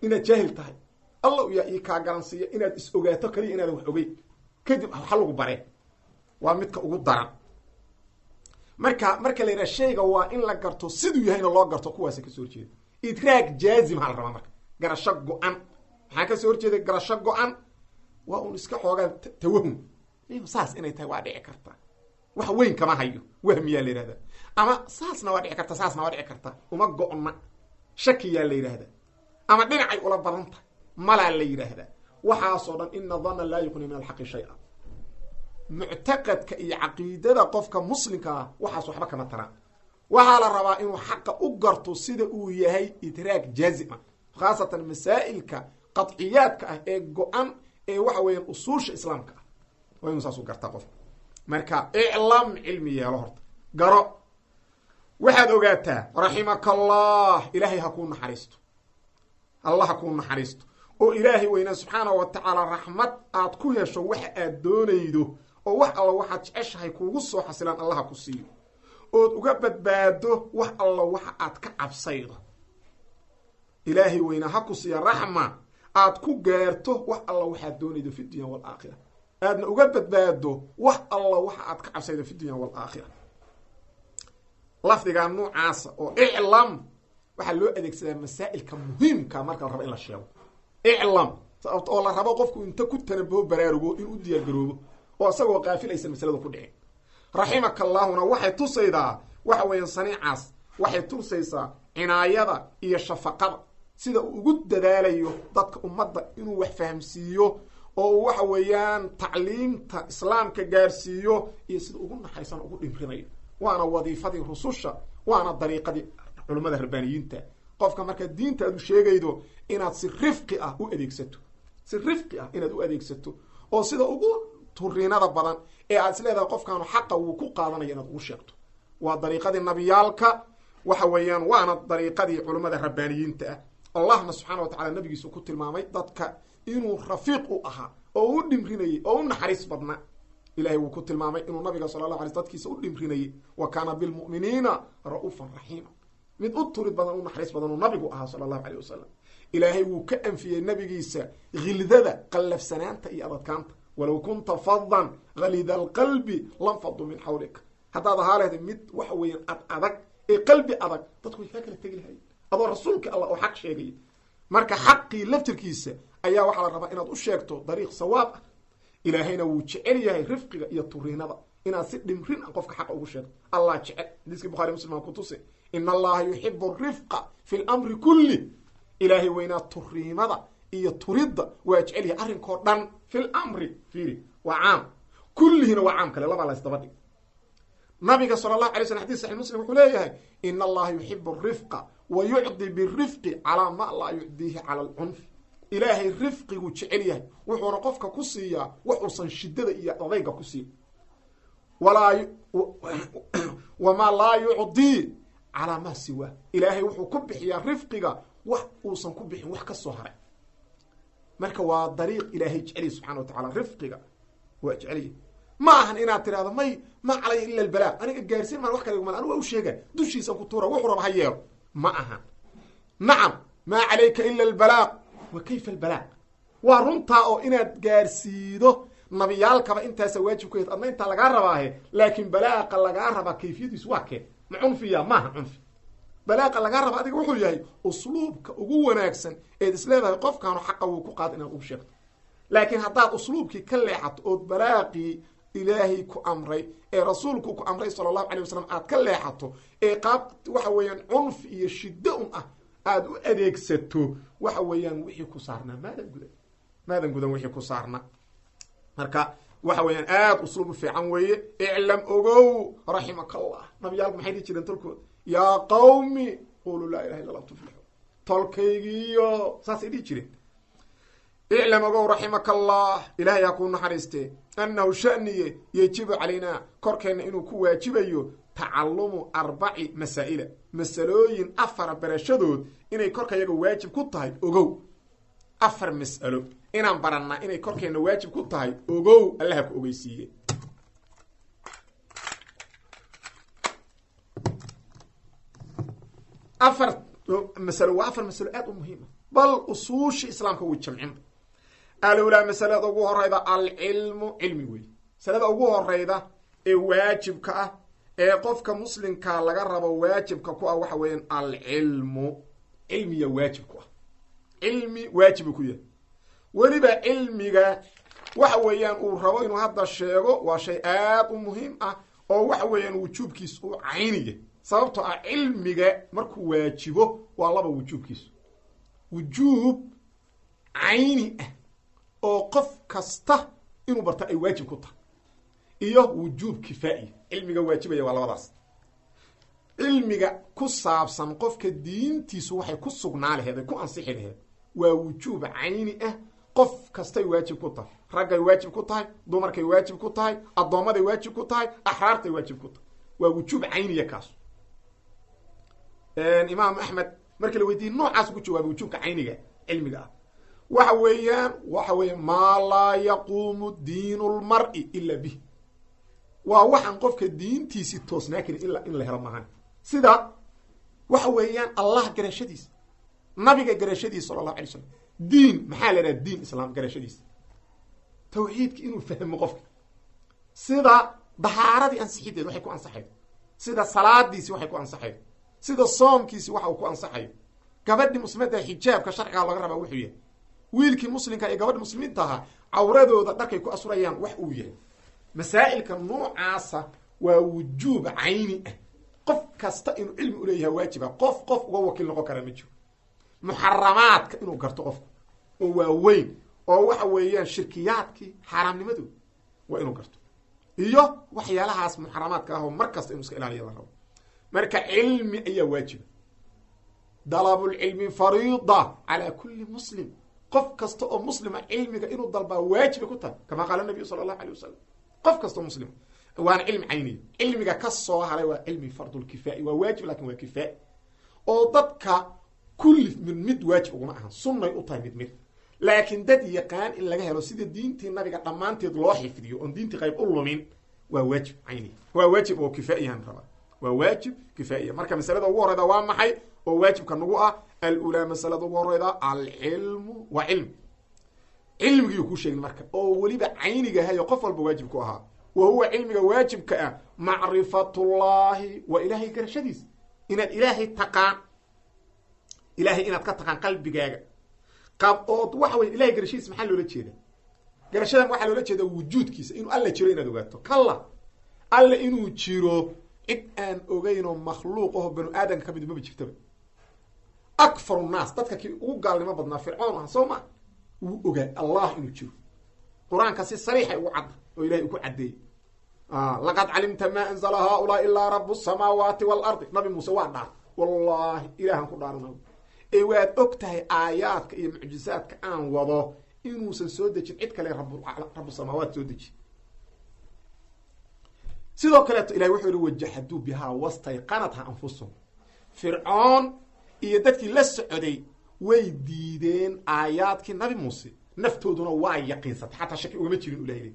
inaad jaahil tahay. Alla yaa ii kaa garansiiya inaad is ogaato kaliya inaadan wax ogeyn, kadib waxa lagu baree. Waa midka ugu daran. Marka la yidhaha shayga waa in la garto siduu yahayna loo garto, kuwaasa kasoo horjeeda. Idraag jaazim ha la rabaa. Marka garasho go-an maxaa kasoo horjeeda? Garasho go-an waa un iska xoogaa tawahum, saas inay tahay waa dhici karta, wax weyn kama hayo, wahmiyaa la yihahda. Ama saasna waa dhici karta, saasna waa dhici karta, uma go-na, shakiyaa la yidhaahda. Ama dhinacay ula badan tahay, malaa la yidhaahdaa. Waxaasoo dhan, ina dhanna laa yuqni min alxaqi shay-a. Muctaqadka iyo caqiidada qofka muslimka ah waxaas waxba kama taraan. Waxaa la rabaa inuu xaqa u garto sida uu yahay, idraag jaazima, khaasatan masaa'ilka qadciyaadka ah ee go-an ee waxa weeyaan usuusha islaamka ah, waa inuu saas u gartaa qofka. Marka iclam, cilmi yeelo, horta garo. Waxaad ogaataa, raximaka allah, ilaahay ha kuu naxariisto, allah ha kuu naxariisto, oo ilaahay weynaa subxaanahu wa tacaala raxmad aad ku hesho waxa aad doonaydo, oo wax alla waxaad jeceshahay kuugu soo xasilaan allaha ku siiyo, ood uga badbaado wax alla waxa aad ka cabsaydo. Ilaahay weynaa ha ku siiya raxma aad ku gaarto wax alla waxaad doonaydo fi dunya waalaakhira, aadna uga badbaado wax alla waxa aad ka cabsaydo fi dunya waalaakhira. Lafdigaa nuucaasa oo iclam waxaa loo adeegsadaa masaa'ilka muhiimka marka la rabo in la sheego. Iclam oo la rabo qofku inta ku tanabaho, baraarugo, inuu u diyaargaroobo oo isagoo qaafil aysan masalada ku dhicin. Raximaka allaahuna waxay tusaydaa, waxa weeyaan saniicaas waxay tusaysaa cinaayada iyo shafaqada, sida uu ugu dadaalayo dadka ummadda inuu wax fahamsiiyo oo uu waxa weeyaan tacliimta islaamka gaarsiiyo, iyo sida ugu naxariisan ugu dhimrinayo. Waana wadiifadii rususha, waana dariiqadii culummada rabbaaniyiinta. Qofka markaa diinta aad u sheegaydo inaad si rifqi ah u adeegsato, si rifqi ah inaad u adeegsato, oo sida ugu turiinada badan ee aad is leedahay qofkaanu xaqa wuu ku qaadanaya inaad ugu sheegto. Waa dariiqadii nabiyaalka, waxa weeyaan waana dariiqadii culummada rabbaaniyiinta ah. Allahna subxaana wa tacala nabigiisu ku tilmaamay dadka inuu rafiiq u ahaa oo u dhimrinayay oo u naxariis badna. Ilahay wuu ku tilmaamay inuu nabiga sala la alay dadkiisa u dhimrinayay. Wa kaana bilmu'miniina ra'uufan raxiima, mid u turid badan, u naxariis badan uu nabigu ahaa sala allahu aleyh wasalam. Ilaahay wuu ka anfiyey nabigiisa khildada, qallafsanaanta iyo adadkaanta. Walow kunta fadan halida alqalbi lanfadu min xawlika. Haddaad ahaa lehda mid waxa weeyaan ad adag ee qalbi adag, dadku way kaa kala tegi lahayen, adoo rasuulka allah oo xaq sheegaya. Marka xaqii laftirkiisa ayaa waxaa la rabaa inaad u sheegto dariiq sawaab ah. Ilaahayna wuu jecel yahay rifqiga iyo turiinada, inaad si dhimrin ah qofka xaqa ugu sheegto allah jecel. Xadiiskii Bukhari Muslim aan ku tuse, in allaha yuxibu rifqa fi lamri kulli. Ilaahay weynaa turiimada iyo turidda waa jecel yahay arrinkoo dhan. Fi lamri, fiiri, waa caam, kullihina waa caam kale, labaa la isdaba dhig. Nabiga sala allahu alay slam xadis saxix Muslim wuxuu leeyahay, in allaha yuxibu rifqa wa yucdi birifqi calaa ma laa yucdiihi cala alcunf. Ilaahay rifqiguu jecel yahay, wuxuuna qofka ku siiyaa wax uusan shidada iyo adayga ku siin. Walaa wamaa laa yucdii calaa maa siwaa. Ilaahay wuxuu ku bixiyaa rifqiga wax uusan ku bixin wax ka soo haray. Marka waa dariiq ilaahay jeceliya subxana wa tacala, rifqiga waa jecelya. Ma ahan inaad tidhahdo, may, maa calaya ila albalaaq, aniga gaarsiin maan, wax kale iguma, anigu waa u sheega, dushiisan ku tuura, wuxuu raba ha yeelo. Ma ahan. Nacam, maa calayka ila albalaaq. Wa kayfa albalaaq? Waa runtaa oo inaad gaarsiido nabiyaalkaba intaasa waajib ku yahed, adna intaa lagaa rabaahe. Laakiin balaaqa lagaa rabaa kayfiyadiisu waa keen? Ma cunfiya? Maaha cunfi. Balaaqa lagaa raba adiga wuxuu yahay usluubka ugu wanaagsan eed isleedahay qofkaanu xaqa wuu ku qaada inaad ugu sheegto. Laakiin haddaad usluubkii ka leexato ood balaaqii ilaahay ku amray ee rasuulku ku amray sala allahu alay wasalam aad ka leexato, ee qaab waxa weeyaan cunfi iyo shiddo un ah aada u adeegsato, waxa weeyaan wixii ku saarnaa maadan gudan, maadan gudan wixii ku saarnaa. Marka waxa weeyaan aada usluub u fiican weeye. Iclam ogow raximaka allah. Nabiyaalku maxay dhihi jireen tolkood? Yaa qawmi quluu laa ilaha illa allah tuflixu. Tolkaygiiyo saasay dhihi jireen. Iclam ogow raximaka allah, ilaahay ha kuu naxariistee, annahu shaniye yejibu calaynaa korkeenna inuu ku waajibayo tacalumu arbaci masaa'ila, masalooyin afar barashadood inay korkayaga waajib ku tahay. Ogow afar mas'alo inaan barannaa inay korkeenna waajib ku tahay, ogow, allaha ku ogeysiiye. Afar masalo waa afar masalo aada u muhiima, bal usuushi islaamka way jamcinba. Alowlaa, masalada ugu horeyda alcilmu, cilmi wey. Masalada ugu horeyda ee waajibka ah ee qofka muslimkaa laga rabo, waajibka ku ah, waxa weeyaan alcilmu, cilmiya waajib ku ah, cilmi waajibu ku yahay. Weliba cilmiga waxa weeyaan uu rabo inuu hadda sheego waa shay aada u muhiim ah oo waxa weeyaan wujuubkiis uu cayniya, sababtoo ah cilmiga markuu waajibo waa laba wujuubkiisu: wujuub cayni ah oo qof kasta inuu barto ay waajib ku tahay, iyo wujuub kifaa'iya. Cilmiga waajibaya waa labadaas. Cilmiga ku saabsan qofka diintiisu waxay ku sugnaa laheed, ay ku ansixi laheed, waa wujuub cayni ah, qof kastay waajib ku tahay. Raggay waajib ku tahay, dumarkay waajib ku tahay, addoommaday waajib ku tahay, axraartay waajib ku tahay. Waa wujuub cayniya kaas. Imaam Axmed markii la weydiiyey noocaas ku jawaabay wujuubka cayniga cilmiga ah waxa weeyaan, waxa weeya maa laa yaquumu diinu lmar'i ila bih, waa waxaan qofka diintiisi toosnaa karin ilaa in la helo maahan. Sida waxa weeyaan Allah garashadiisa, nabiga garashadiisa sala allahu alay slam. Diin maxaa la idhaha? Diin islaam garashadiisa, tawxiidka inuu fahmo qofka, sida dahaaradii ansixideed waxay ku ansaxayd, sida salaadiisi waxay ku ansaxayd, sida soomkiisi waxa uu ku ansaxayo, gabadhii muslimadda xijaabka sharcigaa laga rabaa wuxuu yahay, wiilkii muslimka iyo gabadhi muslimiinta ahaa cawradooda dharkay ku asurayaan wax uu yahay. Masaa'ilka noocaasa waa wujuub cayni ah, qof kasta inuu cilmi uleeyahay waajiba, qof qof uga wakiil noqon karaa ma jiro. Muxaramaadka inuu garto qofku oo waaweyn oo waxa weeyaan shirkiyaadkii xaaraamnimadooda waa inuu garto, iyo waxyaalahaas muxaramaadka ah oo mar kasta inuu iska ilaaliya la rabo. Marka cilmi ayaa waajiba. Dalabulcilmi fariida calaa kulli muslim, qof kasta oo muslima cilmiga inuu dalbaa waajibay ku tahay, kama qaala nabiyu sala allahu alay wasalam. Qof kasta oo muslima, waana cilmi cayniya. Cilmiga ka soo haray waa cilmi fardulkifaai, waa waajib lakin waa kifaai oo dadka kulli mid mid waajib uguma ahan, sunnay u tahay mid mid, laakiin dad yaqaan in laga helo sida diintii nabiga dhammaanteed loo xifdiyo oon diintii qayb u lumin waa waajib cayniya, waa waajib oo kifaa'iyan rabaa, waa waajib kifaa'iya. Marka masalada ugu horeyda waa maxay oo waajibka nagu ah? Alulaa, masalada ugu horeyda alcilmu, waa cilmi. Cilmigiiyu kuu sheegin marka oo weliba caynigahayo qof walba waajib ku ahaa. Wa huwa cilmiga waajibka ah macrifatullaahi, waa ilaahay garashadiisa, inaad ilaahay taqaan, ilaahay inaad ka taqaan qalbigaaga qab ood waxa wey. Ilahay garashadiisa maxaa loola jeeda? Garashadan waxaa loola jeeda wujuudkiisa, inuu alla jiro inaad ogaato. Kalla, alla inuu jiro cid aan ogeynoo makhluuq aho banu aadamka kamid maba jirtaba. Akfaru nnaas, dadka kii ugu gaalnimo badnaa Fircoon ah, soo ma wuu ogaa Allah inuu jiro? Qur-aanka si sariixay ugu cadda oo ilahay uu ku caddeeyey: laqad calimta maa anzala haaulaa ilaa rabu samaawaati waalardi. Nabi Muuse waa dhaar, wallaahi ilaahan ku dhaarana ee waad og tahay aayaadka iyo mucjizaadka aan wado inuusan soo dejin cid kale rabu samaawaat soo dejin. Sidoo kaleeto ilahay wuxuu yihi: wajaxaduu bihaa wastayqanatha anfusahum. Fircoon iyo dadkii la socday way diideen aayaadkii nabi Muuse, naftooduna waa yaqiinsatay, xataa shaki ugama jirin ilahay.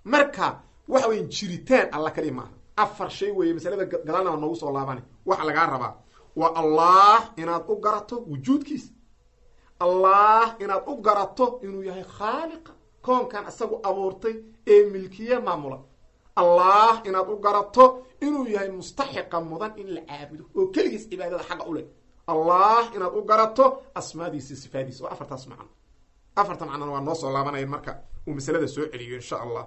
Marka waxa weya jiritaan alla kaliya maaha. Afar shay weeye masalada, gadaalna waa noogu soo laabana. Waxa lagaa rabaa waa Allah inaad u garato wujuudkiisa, Allah inaad u garato inuu yahay khaaliqa koonkan isagu abuurtay ee milkiye maamula, Allah inaad u garato inuu yahay mustaxiqa mudan in la caabudo oo keligiis cibaadada xaqa u leh, Allah inaad u garato asmaadiisa, sifaadiisa. Waa afartaas macno. Afarta macnona waa noo soo laabanaya marka uu masalada soo celiyo insha Allah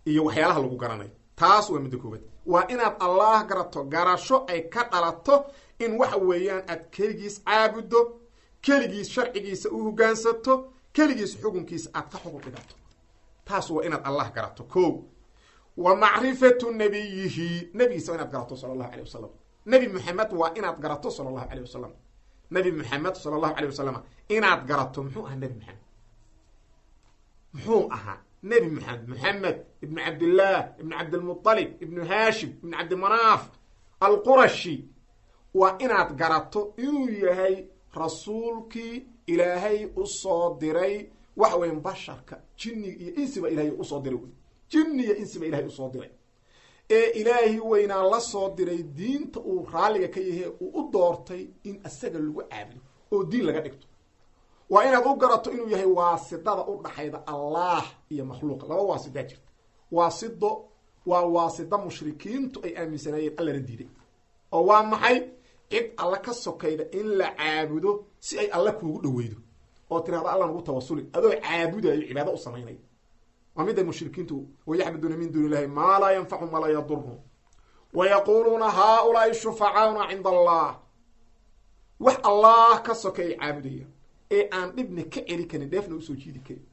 iyo waxyaalaha lagu garanayo. Taas waa midda koowaad, waa inaad Allah garato, garasho ay ka dhalato in waxa weeyaan aad keligiis caabuddo, keligiis sharcigiisa u hoggaansato, keligiis xukunkiisa aad ka xukun dhigato. Taas waa inaad Allah garato. Ko wa macrifatu nabiyihi, nabigiisa waa inaad garato sala allahu alay wasalam. Nebi Maxamed waa inaad garato sala allahu alay wasalam. Nebi Maxamed sala allahu alay wasalam inaad garato. Muxuu ahaa nebi Maxamed? Muxuu ahaa nebi Maxamed? Maxamed ibnu Cabdillaah ibnu Cabdilmualib ibnu Haashim ibnu Cabdimanaaf Alqurashi. Waa inaad garato inuu yahay rasuulkii Ilaahay usoo diray waxa weya basharka, jinniga iyo insiba Ilahay usoo diray, jinni iyo insiba Ilahay usoo diray, ee Ilaahi weynaa la soo diray diinta uu raalliga ka yahay, uu u doortay in isaga lagu caabudo oo diin laga dhigto. Waa inaad u garato inuu yahay waasidada u dhaxayda Allah iyo makhluuqa. Laba waasidaa jirta. Waasido waa waasida mushrikiintu ay aaminsanaayeen, Allana diiday, oo waa maxay? Cid Alla ka sokayda in la caabudo si ay Alla kuugu dhaweydo, oo tirahdo Alla nugu tawasulin, adoo caabudayo, cibaado u samaynayo. Waa midda mushrikiintu, wayacbuduuna min duuni illahi maa laa yanfacuhum walaa yadurhum wayaquuluuna haaulaai shufacauna cinda Allah. Wax Allah ka sokeeyay caabudaya ee aan dhibna ka celi karin, dheefna usoo jiidi karin.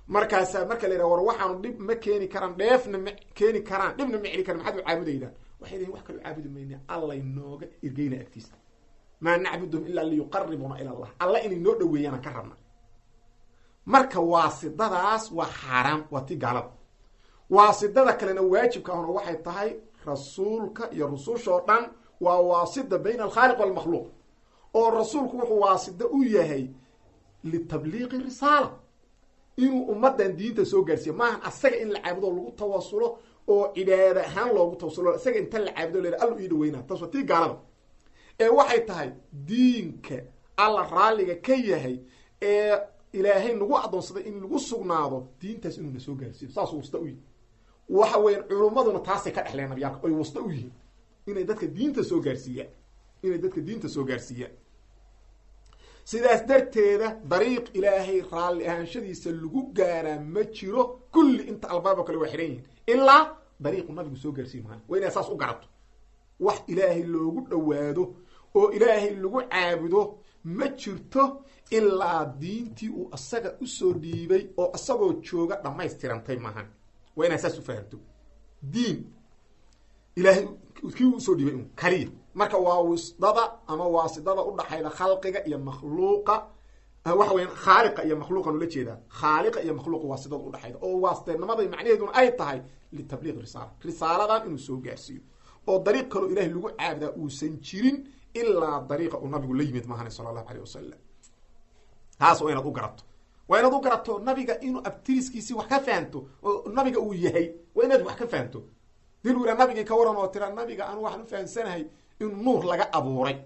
Markaasaa marka la yidhaha, war waxaanu dhib ma keeni karaan, dheefna ma keeni karaan, dhibna ma celi karan, maxaad u caabudaydaan? Waxay lehin, wax kaloo caabudi mayna, Allay nooga ergeyna agtiisa. Maa nacbuduhum ilaa liyuqaribuna ila Allah, Alla inay noo dhaweeyaanaan ka rabna. Marka waasidadaas waa xaaraam, waa tii gaalada. Waasidada kalena waajibka ahuna waxay tahay rasuulka iyo rususha oo dhan, waa waasida bayna alkhaaliq walmakhluuq, oo rasuulku wuxuu waasida u yahay litabliiqi risaala, inuu ummaddan diinta soo gaarsiiyo. Maahan asaga in la caabudo lagu tawasulo oo cibaada ahaan loogu tawasulo, isaga inta la caabudo la Allu ii dhaweynaa. Taas waa tii gaalada. Ee waxay tahay diinka Alla raalliga ka yahay ee Ilaahay nagu addoonsaday in lagu sugnaado diintaas inuuna soo gaarsiiyo, saasuu wasta u yihi. Waxa weyan culummaduna taasay ka dhexleen nabiyaalka, oy wasta u yihiin inay dadka diinta soo gaarsiiyaan, inay dadka diinta soo gaarsiiyaan. Sidaas darteeda dariiq Ilaahay raalli ahaanshadiisa lagu gaaraa ma jiro, kulli inta albaab oo kale waa xihan yihiin, ilaa dariiqu nabigu soo gaarsiiyo maaha. Waa inaad saas u garato. Wax Ilaahay loogu dhowaado oo Ilaahay lagu caabudo ma jirto ilaa diintii uu asaga usoo dhiibay oo isagoo jooga dhammaystirantay maahan. Waa inaad saas u fahamto, diin Ilaahay kii uu usoo dhiibay un kaliya. Marka waa wisdada ama waasidada udhaxayda khalqiga iyo makhluuqa, waxa weya khaaliqa iyo makhluuqan ula jeedaa, khaaliqa iyo makhluuqa waasidada udhaxayda, oo waasitenimada macnaheeduna ay tahay litabliiq risaala, risaaladan inuu soo gaarsiiyo, oo dariiq kaloo Ilahay lagu caabudaa uusan jirin ilaa dariiqa uu nabigu la yimid maahane sala allahu alayh wasalam. Taas waa inaad u garato, waa inaad u garato nabiga inuu abtiriskiisii wax ka fahanto, oo nabiga uu yahay waa inaad wax ka fahanto. Dil uu yidhaa nabigii ka waran, oo tira nabiga anu waxaan u fahamsanahay in nuur laga abuuray,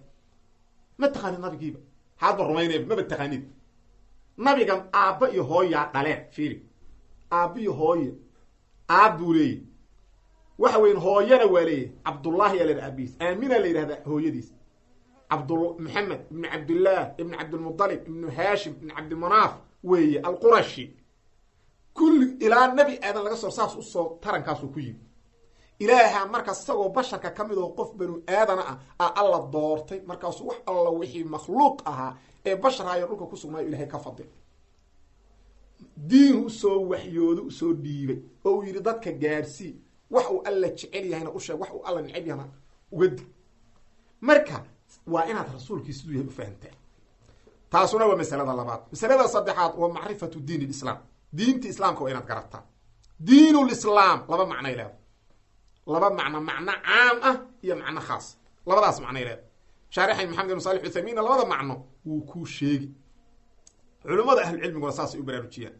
ma taqaanid nabigiiba, haadba rumaynayba maba taqaanid nabigan. Aabba iyo hooyaa dhaleen, fiiri, aabba iyo hooye, aab buu leeyahy, waxa weyan hooyana waa leeyahy. Cabdullaahi yaa la yidhaha aabihiis, Aamina la yidhahdaa hooyadiis. Cabd Maxamed ibnu Cabdillaah ibnu Cabdilmualib ibnu Haashim ibnu Cabdimanaaf weeye, Alqurashi. Kulli ilaa nebi Aadan laga soo saas usoo tarankaasuu ku yimi Ilaaha. Marka isagoo basharka ka mid oo qof banu aadana ah a Alla doortay, markaasuu wax Alla wixii makhluuq ahaa ee basharhayo dhulka ku sugnaayo Ilahay ka fadil, diin usoo waxyoodo, usoo dhiibay, oo uu yidhi dadka gaarsii, wax uu Alla jecel yahayna usheeg, wax uu Alla neceb yahayna uga dig. Marka waa inaad rasuulkii siduu yahay u fahamtaa. Taasuna waa masalada labaad. Masalada saddexaad waa macrifatu diin lislaam, diinta islaamka waa inaad garataa. Diinulislaam laba macnay leeda, laba macno, macno caam ah iyo macno khaas, labadaas macnay leeda. Shaarixay Maxamed ibn Salix Uthaymiinna labada macno wuu kuu sheegi, culimmada ahlucilmiguna saasay u baraarujiyaan.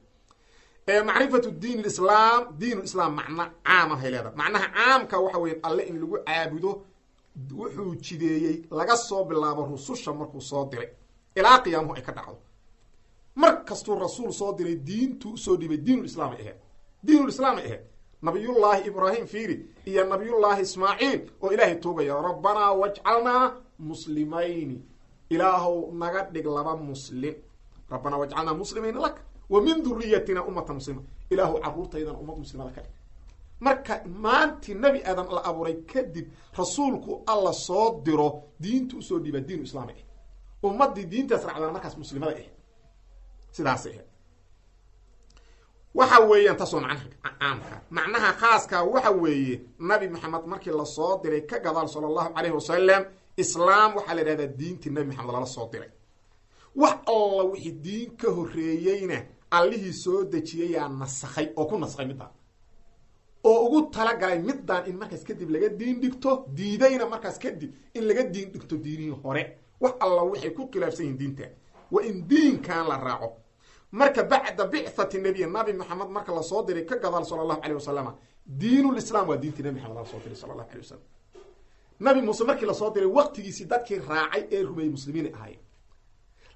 Macrifatu diin lislaam, diinulislaam macno caam ahay leeda. Macnaha caamka waxa weya Alle in lagu caabudo wuxuu jideeyey laga soo bilaabo rususha markuu soo diray ilaa qiyaamuhu ay ka dhacdo. Mar kastuu rasuul soo diray, diintuu usoo dhiibay diinulislaam ay ahayd, diinulislaam ay ahayd. Nabiyullaahi Ibraahim fiiri iyo nabiyullaahi Ismaaciil oo Ilaahay tuugaya, rabbanaa wajcalnaa muslimayni, Ilaahow naga dhig laba muslim, rabbanaa wajcalnaa muslimayni lak wa min duriyatina ummata muslima, Ilaahow carruurtaydana ummad muslimada ka dhig. Marka maantii nabi aadam la abuuray kadib rasuulku alla soo diro diinta usoo dhiiba diinu islaami ah. Ummaddii diintaas raacdana markaas muslimada ah, sidaasay ahayd. Waxa weeyaan taasoo macnaha caamka. Macnaha khaaska waxa weeye nabi maxamed markii lasoo diray ka gadaal sala allahu calayhi wasalam, islaam waxaa la yidhahdaa diintii nabi maxamed lala soo diray. Wax alla wixii diin ka horreeyeyna allihii soo dejiyayaa nasakhay oo ku nasakhay middaan, oo ugu talagalay middaan in markaas kadib laga diin dhigto, diidayna markaas kadib in laga diin dhigto diinihii hore. Wax alla waxay ku khilaafsan yihiin diinta waa in diinkan la raaco. Marka bacda bicthati nabiy, nabi maxamed marka lasoo diray ka gadaal sala allahu calayh wasalam, diinulislaam waa diintii nabi maxamed lasoo diray sala allahu alay wasalam. Nabi muuse markii lasoo diray waqtigiisii dadkii raacay ee rumeeyey muslimiin ahaayeen,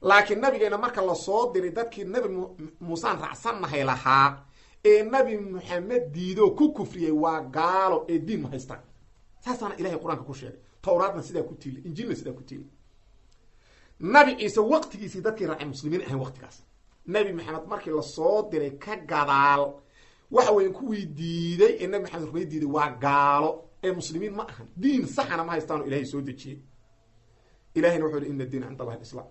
laakiin nabigeena marka lasoo diray dadkii nabi muusaan raacsannahay lahaa ee nabi maxamed diidoo ku kufriyey waa gaalo ee diin ma haystaan. Saasaana ilahay qur-aanka ku sheegay, towraadna sidaa ku tiili, injiilna sidaa ku tiili. Nabi ciise waqtigiisii dadkii raacay muslimiin ahayn waqtigaas. Nabi maxamed markii lasoo diray ka gadaal waxa weya kuwii diiday ee nabi maxamed rumay diiday waa gaalo ee muslimiin ma ahan, diin saxana ma haystaanoo ilahay soo dejiyey. Ilahayna wuxuu yihi ina diina cinda allahi alislaam.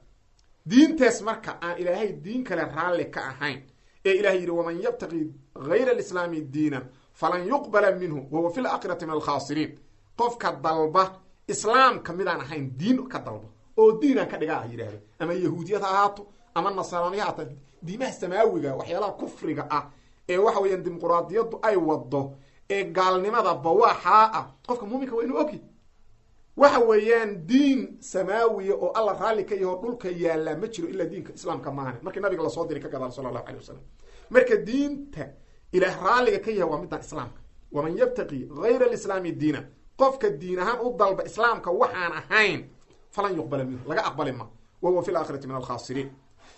Diintaas marka aan ilaahay diin kale raalli ka ahayn ee ilahay yidhi waman yabtaqi gayra alislaami diinan falan yuqbala minhu wahuwa fi laakhirati min alkhaasiriin. Qofka dalba islaamka midaan ahayn diin ka dalba oo diinaan ka dhigaa yidhaahdo, ama yahuudiyad ha ahaato ama nasraaniya ha ahaato, diimaha samaawiga waxyaalaha kufriga ah ee waxa weeyaan dimuquraadiyaddu ay wado ee gaalnimada bawaaxaa ah, qofka muuminka waa inuu ogyi waxa weeyaan diin samaawiya oo alla raalli ka yaho dhulka yaallaa ma jiro ilaa diinka islaamka maahane. Markii nabiga lasoo diray ka gadaal sala allahu alay wasalam, marka diinta ilaah raalliga ka yahay waa midaan islaamka. Waman yabtaqi gayra alislaami diina, qofka diin ahaan u dalba islaamka waxaan ahayn falan yuqbala minhu, laga aqbali ma, wahuwa fi laakhirati min alkhaasiriin.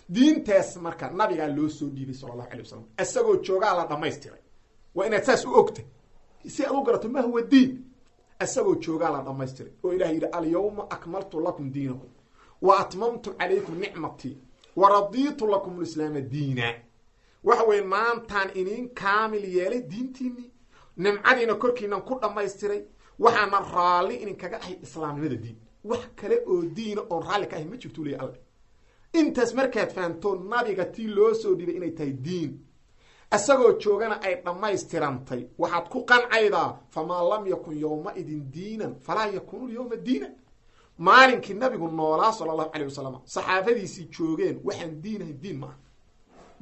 Diintaas marka nabigaa loo soo dhiibay sala allahu alay wasalam, isagoo joogaa la dhamaystiray. Waa inaad saas u ogta si aad u garato ma huwa diin. Isagoo joogaa la dhamaystiray oo ilahay yidhi alyawma akmaltu lakum diinakum wa atmamtu calaykum nicmatii wa radiitu lakum lislaama diina. Waxa weeye maantaan iniin kaamil yeelay diintiinii, nimcadiina korkiinan ku dhammaystiray, waxaana raalli idinkaga ahay islaamnimada diin. Wax kale oo diina oon raalli ka ahay ma jirtuu leey alle. Intaas markaad fahamto nabiga tii loo soo dhibay inay tahay diin, isagoo joogana ay dhammaystirantay, waxaad ku qancaydaa famaa lam yakun yowmaidin diinan falaa yakuunu lyowma diinan. Maalinkii nabigu noolaa sala allahu calayh wasalam saxaafadiisii joogeen waxaan diinahayn diin ma aha,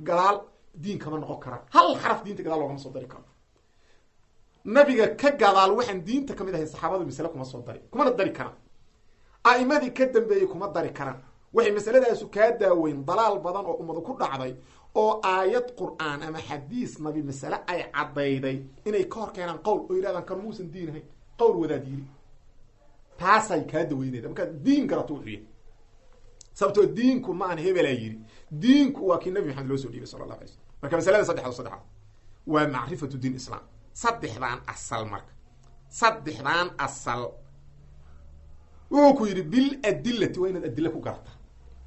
gadaal diin kama noqon karaan, hal xaraf diinta gadaal loogama soo dari karo. Nabiga ka gadaal waxaan diinta kamid ahayn saxaabadu masale kuma soo dari, kumana dari karaan, a'imadii ka dambeeyey kuma dari karaan. Waxay masaladaasu kaa daaweyn dalaal badan oo ummadu ku dhacday oo aayad qur-aan ama xadiis nabi masale ay caddayday inay ka hor keenaan qowl oo yidhahdaan kan muusan diin ahayn, qowl wadaad yiri, taasay kaa daweynayda markaad diin garato wuxuu yahay. Sababtoo diinku ma aan hebelaa yiri, diinku waa kii nabi maxamed loo soo dhiibay sala allahu alay slam. Marka masalada saddexaad waa macrifatu diin islaam. Saddexdaan asal, marka saddexdaan asal wuxuu ku yidhi biladillati, waa inaad adilla ku garata.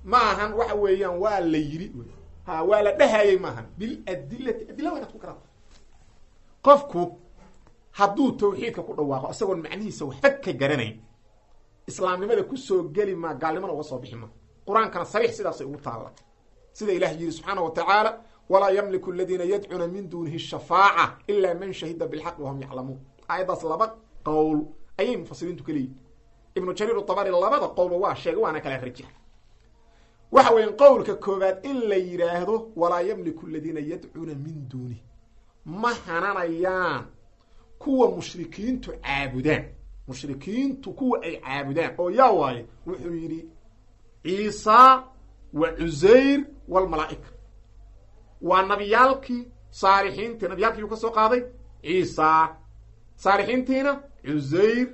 Ma ahan waxa weeyaan waa la yiri, ha waa la dhahayay, maahan biladillati, adilla waa inaad ku garata. Qofku hadduu tawxiidka ku dhawaaqo isagoon macnihiisa waxba ka garanayn, islaamnimada kusoo geli maa, gaalnimada uga soo bixi ma. Qur-aankana sariix sidaasay ugu taalla, sida ilah yidhi subxaana wa tacaala walaa yamliku aladiina yadcuuna min duunihi shafaaca ilaa man shahida bilxaqi wahum yaclamuun. Aayaddaas laba qowl ayay mufasiriintu ka leeyihin. Ibnu jariir utabari labada qowlba waa sheegay, waana kala rajax. Waxa weya qowlka koowaad in la yidhaahdo walaa yamliku aladiina yadcuuna min duunih, ma hananayaan kuwa mushrikiintu caabudaan, mushrikiintu kuwa ay caabudaan oo yaa waaye, wuxuu yidhi ciisa wa cusayr walmalaa'ika, waa nabiyaalkii saalixiintii. Nabiyaalkii yuu ka soo qaaday ciisa, saalixiintiina cusayr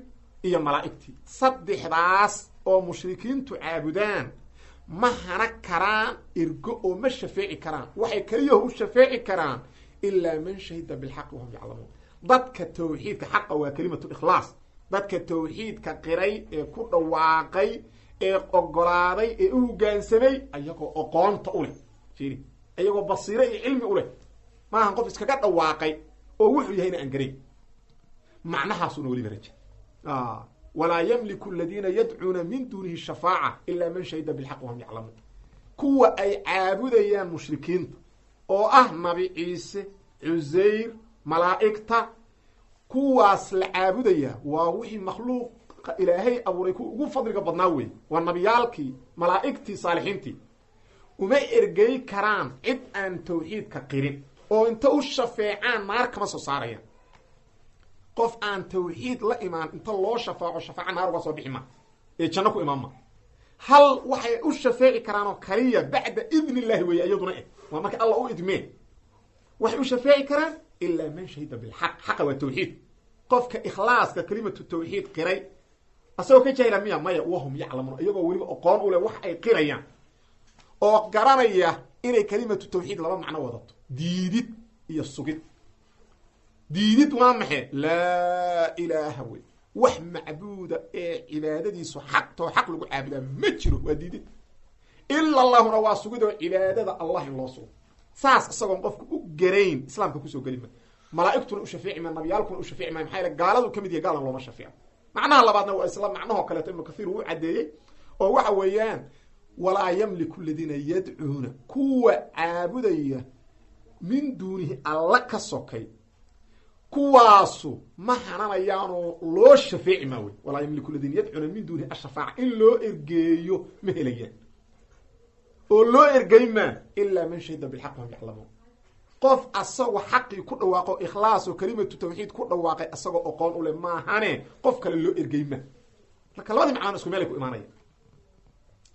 iyo malaa'igtii. Saddexdaas oo mushrikiintu caabudaan ma hana karaan ergo oo ma shafeeci karaan. Waxay keliyaho u shafeeci karaan ilaa man shahida bilxaqi wahum yaclamuun. Dadka tawxiidka xaqa waa kelimatu ikhlaas, dadka tawxiidka qiray ee ku dhawaaqay ee ogolaaday ee u hoggaansamay ayagoo oqoonta u leh, fiiri, ayagoo basiiro iyo cilmi u leh, maahan qof iskaga dhawaaqay oo wuxuu yahayna aan garayn. Macnahaasuna weliba raja. Walaa yamliku aladiina yadcuuna min duunihi shafaaca ilaa man shahida bilxaq wahum yaclamuun. Kuwa ay caabudayaan mushrikiinta oo ah Nabi Ciise, Cusayr, malaa'igta, kuwaas la caabudaya waa wixii makhluuqa Ilaahay abuuray kuwa ugu fadliga badnaa wey, waa nabiyaalkii, malaa'igtii, saalixiintii. Uma ergey karaan cid aan tawxiidka qirin, oo inta u shafeecaan naar kama soo saarayaan. Qof aan tawxiid la imaan inta loo shafaaco shafaaca naar uga soo bixi ma ee janno ku imaan ma. Hal waxay u shafeeci karaanoo kaliya bacda idn illahi weeye, iyaduna waa marka Alla u idmee waxay u shafeeci karaan, ilaa man shahida bilxaq. Xaqa waa tawxiid. Qofka ikhlaaska kalimatu tawxiid qiray asagoo ka jahila miya? Maya. Wahum yaclamuun, iyagoo weliba oqoon u leh wax ay qirayaan oo garanaya inay kalimatu tawxiid laba macno wadato, diidid iyo sugid. Diidid waa maxe? Laa ilaaha wey, wax macbuuda ee cibaadadiisu xaqtoo xaq lagu caabudaa ma jiro, waa diidid. Ila Allahuna waa sugid oo cibaadada Allah in loo sugo. Saas isagoon qofku u garayn islaamka kusoo geli ma, malaaigtuna u shafeeci ma, nabiyaalkuna u shafeeci ma. Maxaa yaele gaaladu kamid yahay, gaalna looma shafeeco. Macnaha labaadna waa isla macnahoo kaleeto, Ibnu Kathiir uu caddeeyey, oo waxa weeyaan walaa yamliku aladiina yadcuuna, kuwa caabudaya min duunihi, Alla ka sokay, kuwaasu ma hananayaanoo loo shafeeci maa wey. Walaa yamliku aladiina yadcuuna min duunihi ashafaaca, in loo ergeeyo ma helayaan oo loo ergey maa, ilaa man shahida bilxaq wahum yaclamuun. Qof asagoo xaqii ku dhawaaqo, ikhlaas oo kalimatu tawxiid ku dhawaaqay asagoo oqoon ule maahane, qof kale loo ergey ma. Marka labadii macnaan isku meelay ku imaanaya,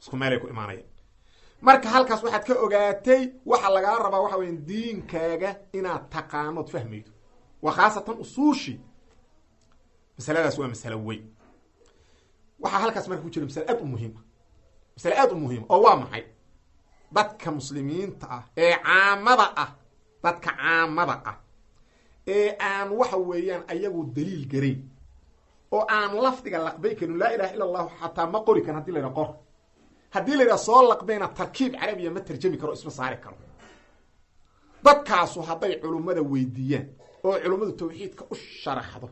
isku meelay ku imaanaya. Marka halkaas waxaad ka ogaatay waxa lagaa rabaa waxa weya diinkaaga inaad taqaanood fahmaydo, waa khaasatan usuushi. Masaladaas waa masalo weyn. Waxaa halkaas marka ku jira masale aad u muhiima, masale aad u muhiima, oo waa maxay? Dadka muslimiinta ah ee caamada ah, dadka caamada ah ee aan waxa weeyaan ayagu daliil garayn oo aan lafdiga laqbay karin, laa ilaha illa allahu xataa ma qori karin. Hadii la yidhaha qor, haddii la yidhaha soo laqbayna, tarkiib carabiya ma tarjami karo, isma saari karo. Dadkaasu hadday culummada weydiiyaan oo culummadu tawxiidka u sharaxdo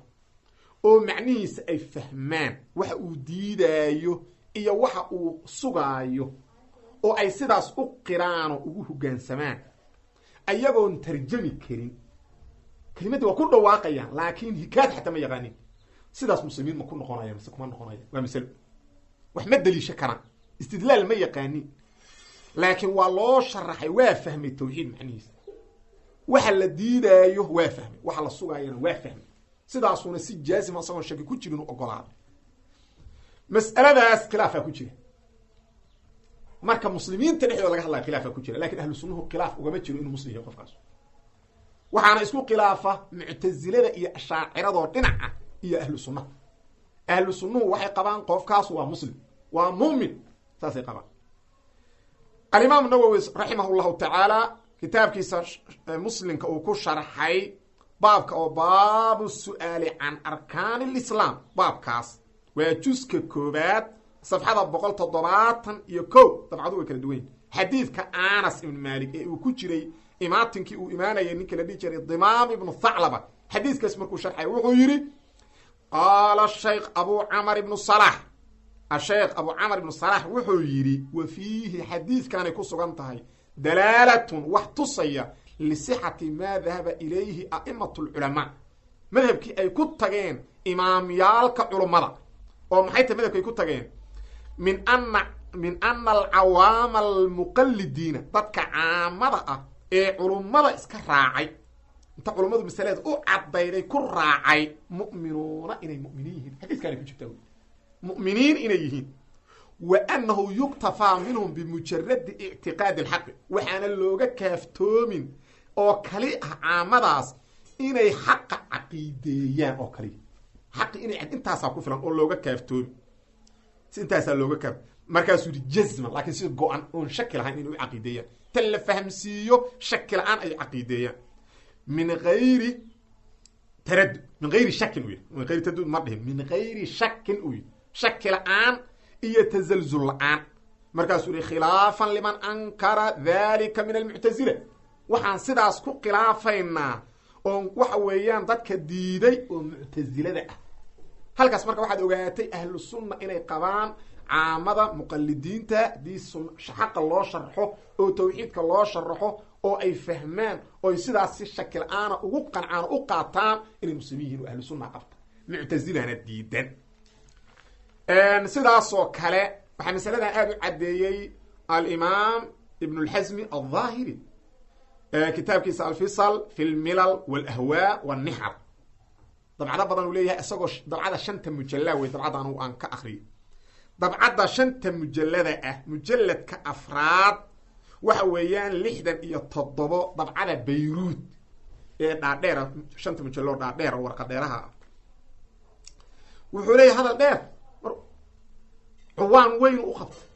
oo macnihiisa ay fahmaan, waxa uu diidaayo iyo waxa uu sugaayo, oo ay sidaas u qiraanoo ugu hoggaansamaan ayagoon tarjami karin, kelimadii waa ku dhawaaqayaan laakiin hikaad xataa ma yaqaanin, sidaas muslimiin ma ku noqonaya mise kuma noqonaya? Waa masalo. Wax ma daliisho karaan, istidlaal ma yaqaanin, laakiin waa loo sharaxay, waa fahmay tawxiid macnihiisa, waxa la diidaayo waa fahmay, waxa la sugaayana waa fahmay, sidaasuna si jaazima isagoon shaki ku jirin u ogolaaday. Mas'aladaas khilaafaa ku jira. Marka muslimiinta dhexdooda laga hadlaya khilaafaa ku jira, lakin ahlu sunnuhu khilaaf ugama jiro inuu muslim yahay qofkaas. Waxaana isku khilaafa muctasilada iyo ashaaciradoo dhinaca iyo ahlu sunnaha. Ahlu sunnuhu waxay qabaan qofkaas waa muslim, waa muumin, saasay qabaan. Alimaam Nawowi raximah llahu tacaala kitaabkiisa Muslimka uu ku sharxay baabka oo baabu su'aali can arkaani lislaam, baabkaas waa juska koobaad, safxada 171, dabcadu way kala duwan yihin, xadiidka Anas Ibn Malik ee uu ku jiray imaatinkii uu imaanayay ninka la dhihi jiray Dimaam Ibnu Thaclaba, xadiiskaas markuu sharxay wuxuu yidhi: qaala Shaykh Abu Camar ibnu Salax, asheekh Abu Camar ibnu Salax wuxuu yidhi: wa fiihi, xadiidkanay ku sugan tahay, dalaalatun, wax tusaya, lisixati maa dahaba ilayhi a'imatu lculamaa, madhabkii ay ku tageen imaamyaalka culummada. Oo maxay tahay madhabki ay ku tageen? Min ana alcawaama almuqalidiina, dadka caamada ah ee culummada iska raacay, inta culummadu masaladeed u caddayday ku raacay, mu'minuuna, inay mu'miniin yihiin. Xadiiskaanay ku jirtaa wy mu'miniin inay yihiin. Wa annahu yuktafaa minhum bimujaradi ictiqaadi alxaqi, waxaana looga kaaftoomin oo kali ah caamadaas inay xaqa caqiideeyaan oo kaliya, xaqi inay intaasaa ku filan oo looga kaaftoomi, si intaasaa looga kaaf. Markaasuu yihi jazman, laakiin si go-an oon shaki lahayn inay u caqiideeyaan, tan la fahamsiiyo shaki la-aan ay caqiideeyaan, min gayri taradud, min gayri shakin uu yihi, min gayri taradud ma dhihin, min gayri shakin uu yihi, shaki la-aan iyo tazalzul la-aan. Markaasuu yihi: khilaafan liman ankara dalika min almuctazila, waxaan sidaas ku khilaafaynaa Oo waxa weeyaan dadka diiday oo muctasilada ah. Halkaas marka waxaad ogaatay ahlu sunna inay qabaan caamada muqalidiinta haddii xaqa loo sharxo oo tawxiidka loo sharaxo oo ay fahmaan oy sidaas si shaki la-aana ugu qancaan u qaataan inay muslimiin yihin oo ahlu sunna qabta, muctasilana diidan. Sidaasoo kale waxaa masaladan aada u caddeeyey alimaam ibn اlxasmi alظaahiri kitaabkiisa alfisal fi lmilal walahwaa wاnixal. Dabcado badan uu leeyahay, isagoo dabcada shanta mujalla wey dabcadda anugu aan ka akriyo, dabcadda shanta mujallada ah, mujalladka afraad waxa weeyaan 67, dabcada Bayruud ee dhaadheera, shanta mujallo dhaadheer oo warqa dheeraha ah. Wuxuu leeyahay hadal dheer, cuwaan weyn u qabtay.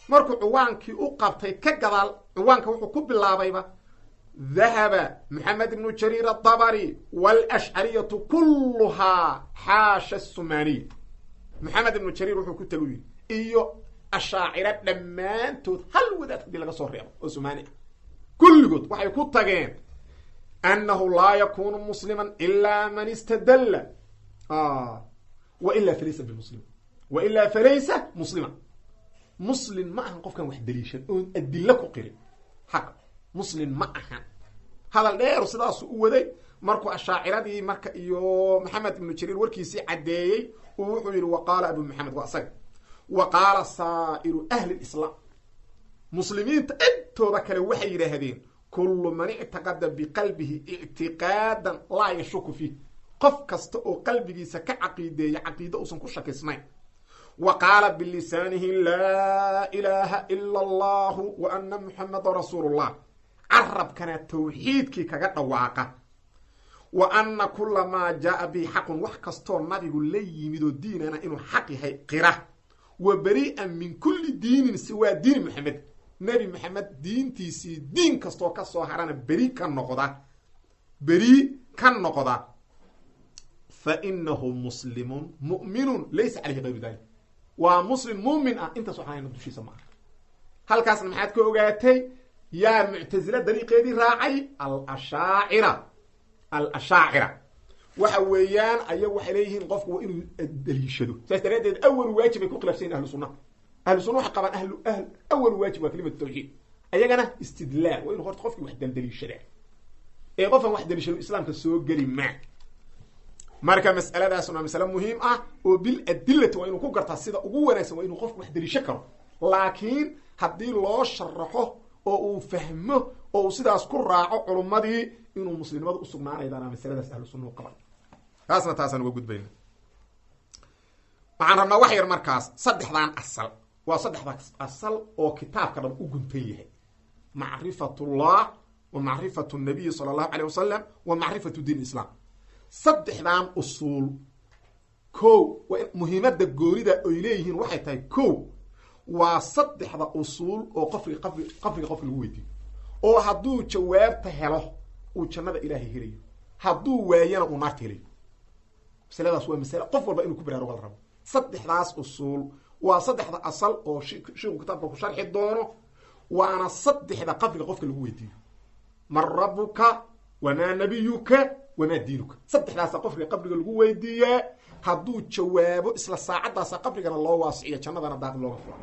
Markuu cuwaankii u qabtay ka gadaal, cuwaanka wuxuu ku bilaabayba: "Dahaba Maxamed ibnu Jariir aلطabri wاlashcariyatu kuluhaa xaasha sumaniya." Maxamed ibnu Jariir wuxuu ku tagu yidhi iyo ashaaciro dhammaantood, hal wadaad haddii laga soo reebo oo sumaani ah, kulligood waxay ku tageen annahu laa yakunu muslima ila man istadalla, wailaa falaysa bimuslim, wailaa falaysa muslima. Muslim ma ahan qofkan wax daliishan oon adilo ku qirin xaq, muslim ma ahan. Hadal dheeru sidaasuu u waday. Markuu ashaaciradii marka iyo Maxamed ibnu Jariir warkiisii caddeeyey, uu wuxuu yidhi: "Wa qaala Abu Maxamed," waa isaga, "wa qaala saa'iru ahli lislaam," muslimiinta intooda kale waxay yidhaahdeen, "kullu man ictaqada biqalbihi ictiqaadan laa yashuku fiih," qof kasta oo qalbigiisa ka caqiideeya caqiido uusan ku shakisnayn, wa qaala bilisaanihi laa ilaaha ila allahu wa ana muxameda rasuulu llah, carabkana tawxiidkii kaga dhawaaqa, wa ana kula maa jaaa bihi xaqun, wax kastoo nabigu la yimid oo diinana inuu xaq yahay qira, wa beri'an min kulli diinin siwaa diini Maxamed, Nebi Maxamed diintiisii diin kastoo kasoo harana beri ka noqda, beri ka noqda, fa inahu muslimun mu'minun laysa caleyhi kayru dalik. Waa muslim muumin ah, intaas waxaan dushiisa ma aha. Halkaasna maxaad ka ogaatay? Yaa muctasila dariiqeedii raacay? Alashaacira. Alashaacira waxa weeyaan ayagu waxay leeyihiin qofku waa inuu daliishado. Saas daraaddeed awal waajib ay ku khilafsan yihin ahlu sunnaha. Ahlu sunna waxay qabaan ahlu ahl awal waajib waa kalimatu tawxiid, ayagana istidlaal, waa inu horta qofkii wax daldaliishadaa, ee qofkan wax daliishado islaamka soo geli maa. Marka mas'aladaasna waa masale muhiim ah oo bil adilati waa inuu ku gartaa. Sida ugu wanaagsan waa inuu qofku wax daliisho karo, laakiin haddii loo sharaxo oo uu fahmo oo uu sidaas ku raaco culummadii, inuu muslimnimada usugnaanaydana masaladaas ahlu sunna u qaban. Taasna taasaan uga gudbayna. Waxaan rabnaa wax yar markaas saddexdan asal, waa saddexda asal oo kitaabka dhan u guntan yahay: macrifatullah wa macrifatu nabiyi sala allahu alayh wasalam wa macrifatu diin islam. Saddexdan usuul ko waa muhiimadda goonida oy leeyihiin waxay tahay, ko waa saddexda usuul oo qofki qabri qabriga qofka lagu weydiiyo, oo hadduu jawaabta helo uu jannada ilaahay helayo, hadduu waayana uu naarta helayo. Masaladaas waa masale qof walba inuu ku baraaruga la rabo. Saddexdaas usuul waa saddexda asal oo shiiku kitaabka ku sharxi doono, waana saddexda qabriga qofka lagu weydiiyo: man rabuka, wamaa nabiyuka, wamaa diinuka. Saddexdaasa qofka qabriga lagu weydiiyaa. Hadduu jawaabo isla saacaddaasa qabrigana loo waasiciyo, jannadana daaq looga fura.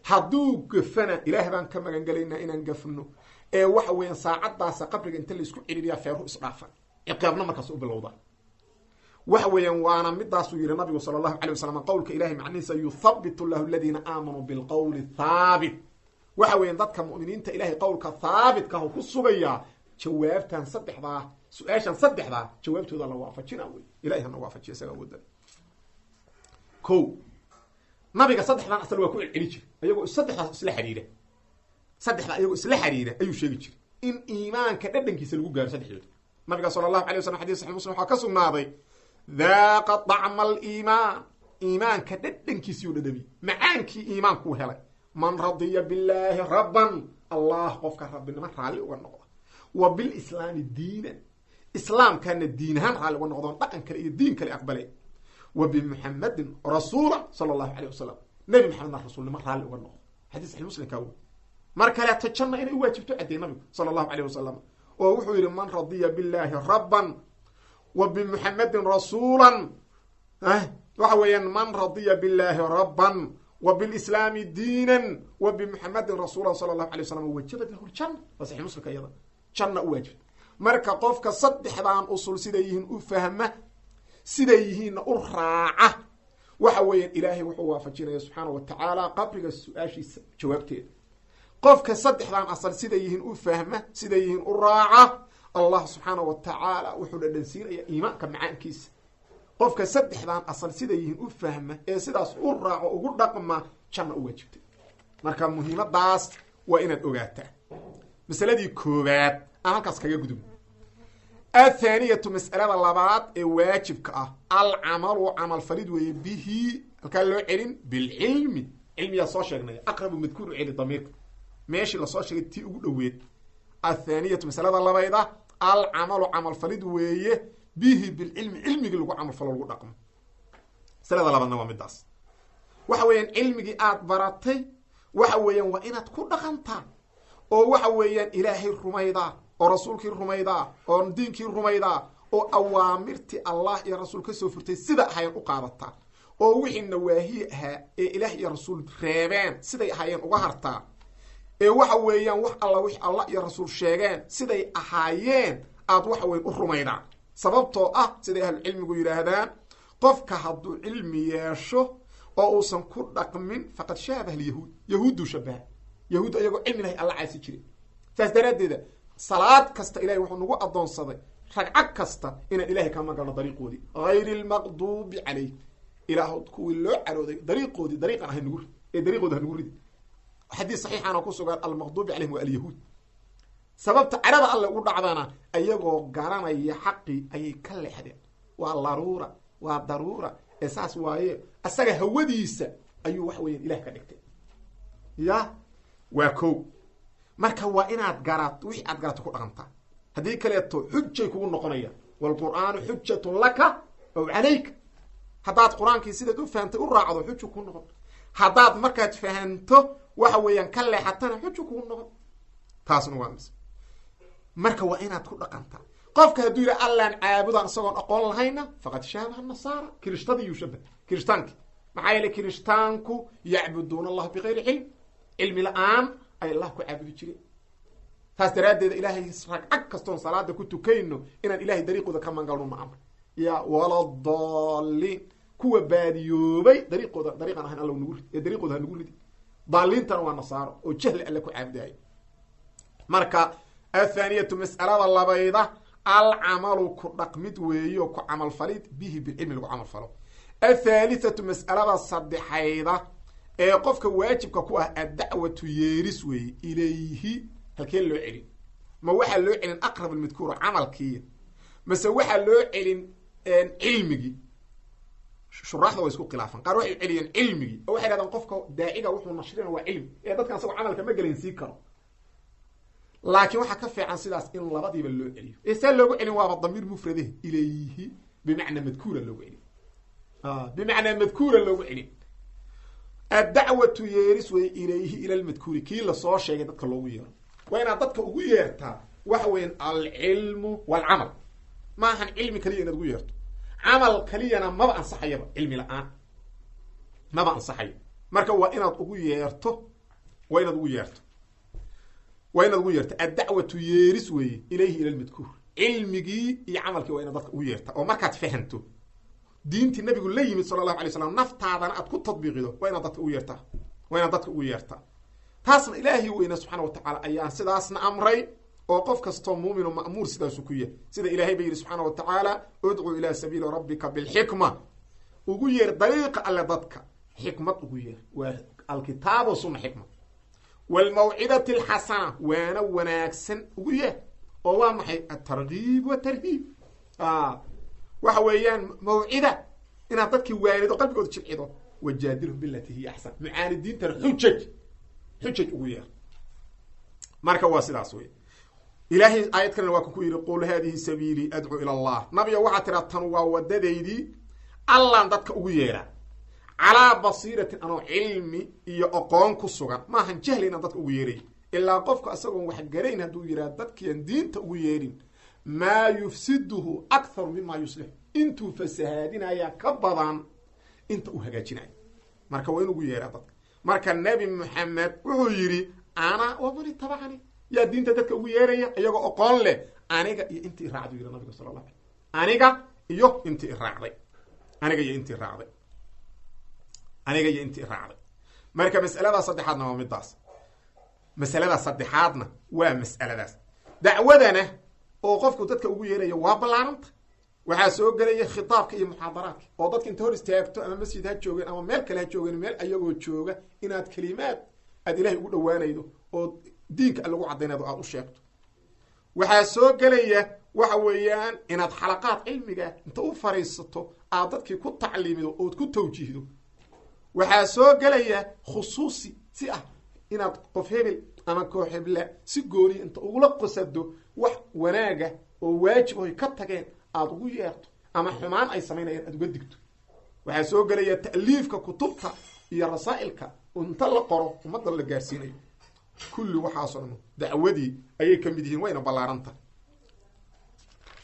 Hadduu gafana, ilaah baan ka magan gelaynaa inaan gafno, ee waxa weeyaan saacaddaasa qabriga inta laisku ciriiriyaa feeruhu isdhaafan, ciqaabna markaas u bilowda. Waxa weeyaan waana midaasuu yihi nabigu sala allahu alay wasalam, qowlka ilahay macnihiisa: "Yuthabitu llahu aladiina aamanuu bilqowli thaabit." Waxa weeyaan dadka mu'miniinta ilahay qowlka thaabitkah ku sugayaa. Jawaabtan saddexdaa, su-aashan saddexdaa jawaabtooda la waafajina wey. Ilahay hana waafajiya isaga awooda. Ko nabiga saddexdan asal waa ku celceli jira, ayagoo saddexdaas isla xiriira, saddexda ayagoo isla xiriira ayuu sheegi jiray in iimaanka dhadhankiisa lagu gaaro saddexdooda. Nabiga sala allahu alay waslam xadis saxi Muslim waxaa ka sugnaaday: "Daaqa dacma aliimaan," iimaanka dhadhankiisiyuu dhadhamiyey, macaankii iimaankuu helay, "man radiya billaahi rabban," Allah qofka rabbinimo raalli uga noqda, wa bilislaami diinan, islaamkana diin ahaan raalli uga noqdoon dhaqan kale iyo diin kale aqbalay, wa bimuxamadin rasuula sala allahu alayh wasalam, Nebi Maxamedna rasuulnimo raalli uga noqdo. Xadiis saxi Muslimka wey. Mar kaleeto janna inay u waajibto caddey nabigu sala allahu alayh wasalam. Oo wuxuu yidhi: "Man radiya billaahi rabban wa bimuxamedin rasuulan", waxa weeyaan "Man radiya billaahi rabban wa bilislaami diinan wa bimuxamedin rasuulan sala Allahu alay waslam, wajabat lahu ljanna." Waa Saxiix Muslimka. Iyada janna u waajibta. Marka qofka saddexdan usul siday yihiin u fahma, siday yihiinna u raaca, waxa weeyaan Ilaahay wuxuu waafajinaya subxaana wa tacaala qabriga su-aashiisa jawaabteeda. Qofka saddexdan asal siday yihiin u fahma, siday yihiin u raaca, Allah subxaana wa tacaala wuxuu dhadhansiinaya iimaanka macaankiisa. Qofka saddexdan asal siday yihiin u fahma ee sidaas u raaco, ugu dhaqma, janna u waajibtay. Marka muhiimadaas waa inaad ogaataa. Masaladii koowaad aan halkaas kaga gudubno. Athaaniyatu, mas'alada labaad ee waajibka ah, alcamalu, camal falid weeye. Bihi halkaa loo celin, bilcilmi, cilmiyaa soo sheegnay. Aqrabu madkuur u celi damiirka, meeshii lasoo sheegay tii ugu dhoweed. Athaaniyatu, masalada labayda, alcamalu, camal falid weeye. Bihi, bilcilmi, cilmigii lagu camal falo, lagu dhaqmo. Masalada labaadna waa midaas. Waxa weeyaan cilmigii aad baratay, waxa weeyaan waa inaad ku dhaqantaa, oo waxa weeyaan Ilaahay rumaydaa, oo rasuulkii rumaydaa, oo diinkii rumaydaa, oo awaamirtii Allah iyo rasuul ka soo furtay sida ahaayeen u qaadataa, oo wixii nawaahiye ahaa ee Ilaah iyo rasuul reebeen siday ahaayeen uga hartaa, ee waxa weeyaan wax alla wix Allah iyo rasuul sheegeen siday ahaayeen aad waxa weyan u rumaydaa. Sababtoo ah, siday ahlucilmigu yidhaahdaan, qofka hadduu cilmi yeesho oo uusan ku dhaqmin, faqad shaabah alyahuud, yahuudduu shabaha. Yahuud ayagoo cilmi lahay Alla caasi jire. Saas daraaddeeda salaad kasta Ilahay wuxuu nagu addoonsaday, ragco kasta, inaan Ilahay ka magalno dariiqoodii, "hayri lmaqduubi calayh", Ilaah kuwii loo carooday dariiqoodii dariiqan ahay nagu rid, ee dariiqooda ha nagu ridi. Xadiis saxiixaana ku sugan, almaqduubi calayhim waa alyahuud. Sababta carada Alle ugu dhacdana, ayagoo garanaya xaqii ayay ka leexdeen. Waa laruura, waa daruura, ee saas waaye, asaga hawadiisa ayuu waxa weyan Ilah ka dhigtay. Ya waa ko. Marka waa inaad garato, wixii aad garato ku dhaqantaa. Haddii kaleeto xujay kugu noqonayaan. Waalqur'aanu xujatun laka aw calayka. Haddaad Qur-aankii sidaad u fahamtay u raacdo, xuju kugu noqon. Haddaad markaad fahanto waxa weeyaan ka leexatana, xuju kugu noqon. Taasna waa mis. Marka waa inaad ku dhaqantaa. Qofka hadduu yidhi "Allaan caabudan" isagoon aqoon lahayna, faqad shaabaha nasaara, kirishtadii yuu shabah, kirishtaanki. Maxaa yeele kirishtaanku yacbuduuna Allah bikayri cilm, cilmi la-aan ay Allah ku caabudi jireen. Saas daraaddeed Ilaahay ragcag kastoon salaada ku tukayno inaan Ilahay dariiqooda ka mangalno ma amr ya "waladaliin", kuwa baadiyoobay dariiqooda dariiqan ahayn Alla nagu rid, ee dariiqooda ha nagu ridi. Daaliintana waa nasaaro oo jahli Alle ku caabudayo. Marka athaaniyatu, mas'alada labayda, alcamalu, ku dhaqmid weeyo, ku camalfalid. Bihi, bilcilmi lagu camal falo. Athaalithatu, mas'alada saddexayda ee qofka waajibka ku ah, addacwatu, yeeris weeye. Ilayhi halkee loo celin? Ma waxaa loo celin aqrab almadkuura, camalkii, mase waxaa loo celin cilmigii? Shuraaxda waa isku khilaafan. Qaar waxay celiyeen cilmigii, oo waxay hahdaan qofka daaciga wuxuu nashrina waa cilmi, ee dadkan asagoo camalka ma gelinsiin karo. Laakiin waxaa ka fiican sidaas in labadiiba loo celiyo. Ee saa loogu celin waaba damiir mufrade. Ilayhi bimacnaa madkuura loogu celin, bimacnaa madkuura loogu celin. Addacwatu, yeeris wey. Ilayhi, ila lmadkuuri, kii lasoo sheegay dadka loogu yeero. Waa inaad dadka ugu yeertaa waxa weeyaan alcilmu walcamal. Maahan cilmi kaliya inaad ugu yeerto, camal kaliyana maba ansaxayaba, cilmi la-aan maba ansaxayo. Marka waa inaad ugu yeerto, waa inaad ugu yeerto, waa inaad ugu yeerto. Addacwatu, yeeris weeye. Ilayhi, ila lmadkuur, cilmigii iyo camalkii waa inaad dadka ugu yeerta. Oo markaad fahanto diintii nabigu la yimid sala Allahu alay slam, naftaadana aad ku tadbiiqido, waa inaad dadka ugu yeertaa, waa inaad dadka ugu yeertaa. Taasna Ilaahi weyna subxaana wa tacaala ayaan sidaasna amray, oo qof kastoo muumino ma'muur sidaasu ku yahay. Sida Ilahay ba yidhi subxaana wa tacaala: "Udcu ilaa sabiili rabbika bilxikma", ugu yeer dariiqa Alle dadka, xikmad ugu yeer, waa alkitaab wa sunna xikma, waalmawcidati alxasana, waana wanaagsan ugu yeer. Oo waa maxay? Atargiib watarhiib. Waxa weeyaan mawcida inaad dadkii waanido, qalbigooda jilcido. Wajaadilhum bilati hiya axsan, mucaanidiintana xujaj, xujaj ugu yeer. Marka waa sidaas wey. Ilaahay aayad kalena waa ku yidhi: "Qul haadihi sabiilii adcuu ila Allah". Nabiga waxaa tiraa: "Tan waa wadadaydii, Allaan dadka ugu yeeraa, calaa basiiratin", anoo cilmi iyo aqoon ku sugan, maahan jahli inaan dadka ugu yeeray. Ilaa qofku asagoon wax garayn hadduu yidhaha dadkiian diinta ugu yeedhin, maa yufsiduhu akharu mima yuslixu, intuu fasahaadinaya ka badan inta uu hagaajinayo. Marka waa in ugu yeeraa dadka. Marka Nebi Moxamed wuxuu yidhi ana waman itabacani. Yaa diinta dadka ugu yeeraya iyagoo oqoon leh? Aniga iyo intii raacday, yidhi nabiga sala allah alay, aniga iyo intii raacday, aniga iyo intii raacday, aniga iyo intii raacday. Marka mas'aladaa saddexaadna waa midaas. Masalada saddexaadna waa mas'aladaas. Dacwadana oo qofku dadka ugu yeerayo waa ballaaranta. Waxaa soo gelaya khitaabka iyo muxaadaraadka, oo dadka inta hor istaagto, ama masjid ha joogeen ama meel kale ha joogeen, meel ayagoo jooga inaad kelimaad aad Ilahay ugu dhawaanaydo oo diinka lagu caddaynaydo aad u sheegto. Waxaa soo gelaya waxa weeyaan inaad xalaqaad cilmiga inta u fariisato aad dadkii ku tacliimido ood ku tawjiihdo. Waxaa soo gelaya khusuusi si ah inaad qof hebel ama koox hebla si gooniya inta ugula qosado wax wanaaga oo waajib oy ka tageen aada ugu yeerto, ama xumaan ay samaynayaan aada uga digto. Waxaa soo gelaya ta'liifka kutubta iyo rasaa'ilka inta la qoro ummadda la gaarsiinayo. Kulli waxaasoo dhan dacwadii ayay ka mid yihiin, wayna ballaaranta,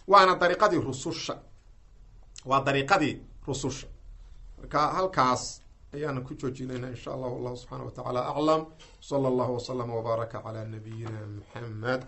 waana dariiqadii rususha, waa dariiqadii rususha. Marka halkaas ayaana ku joojinayna insha allah. Wallahu subxaana wa tacaala aclam. Sala allahu waslama wbaaraka calaa nabiyina Muxamed.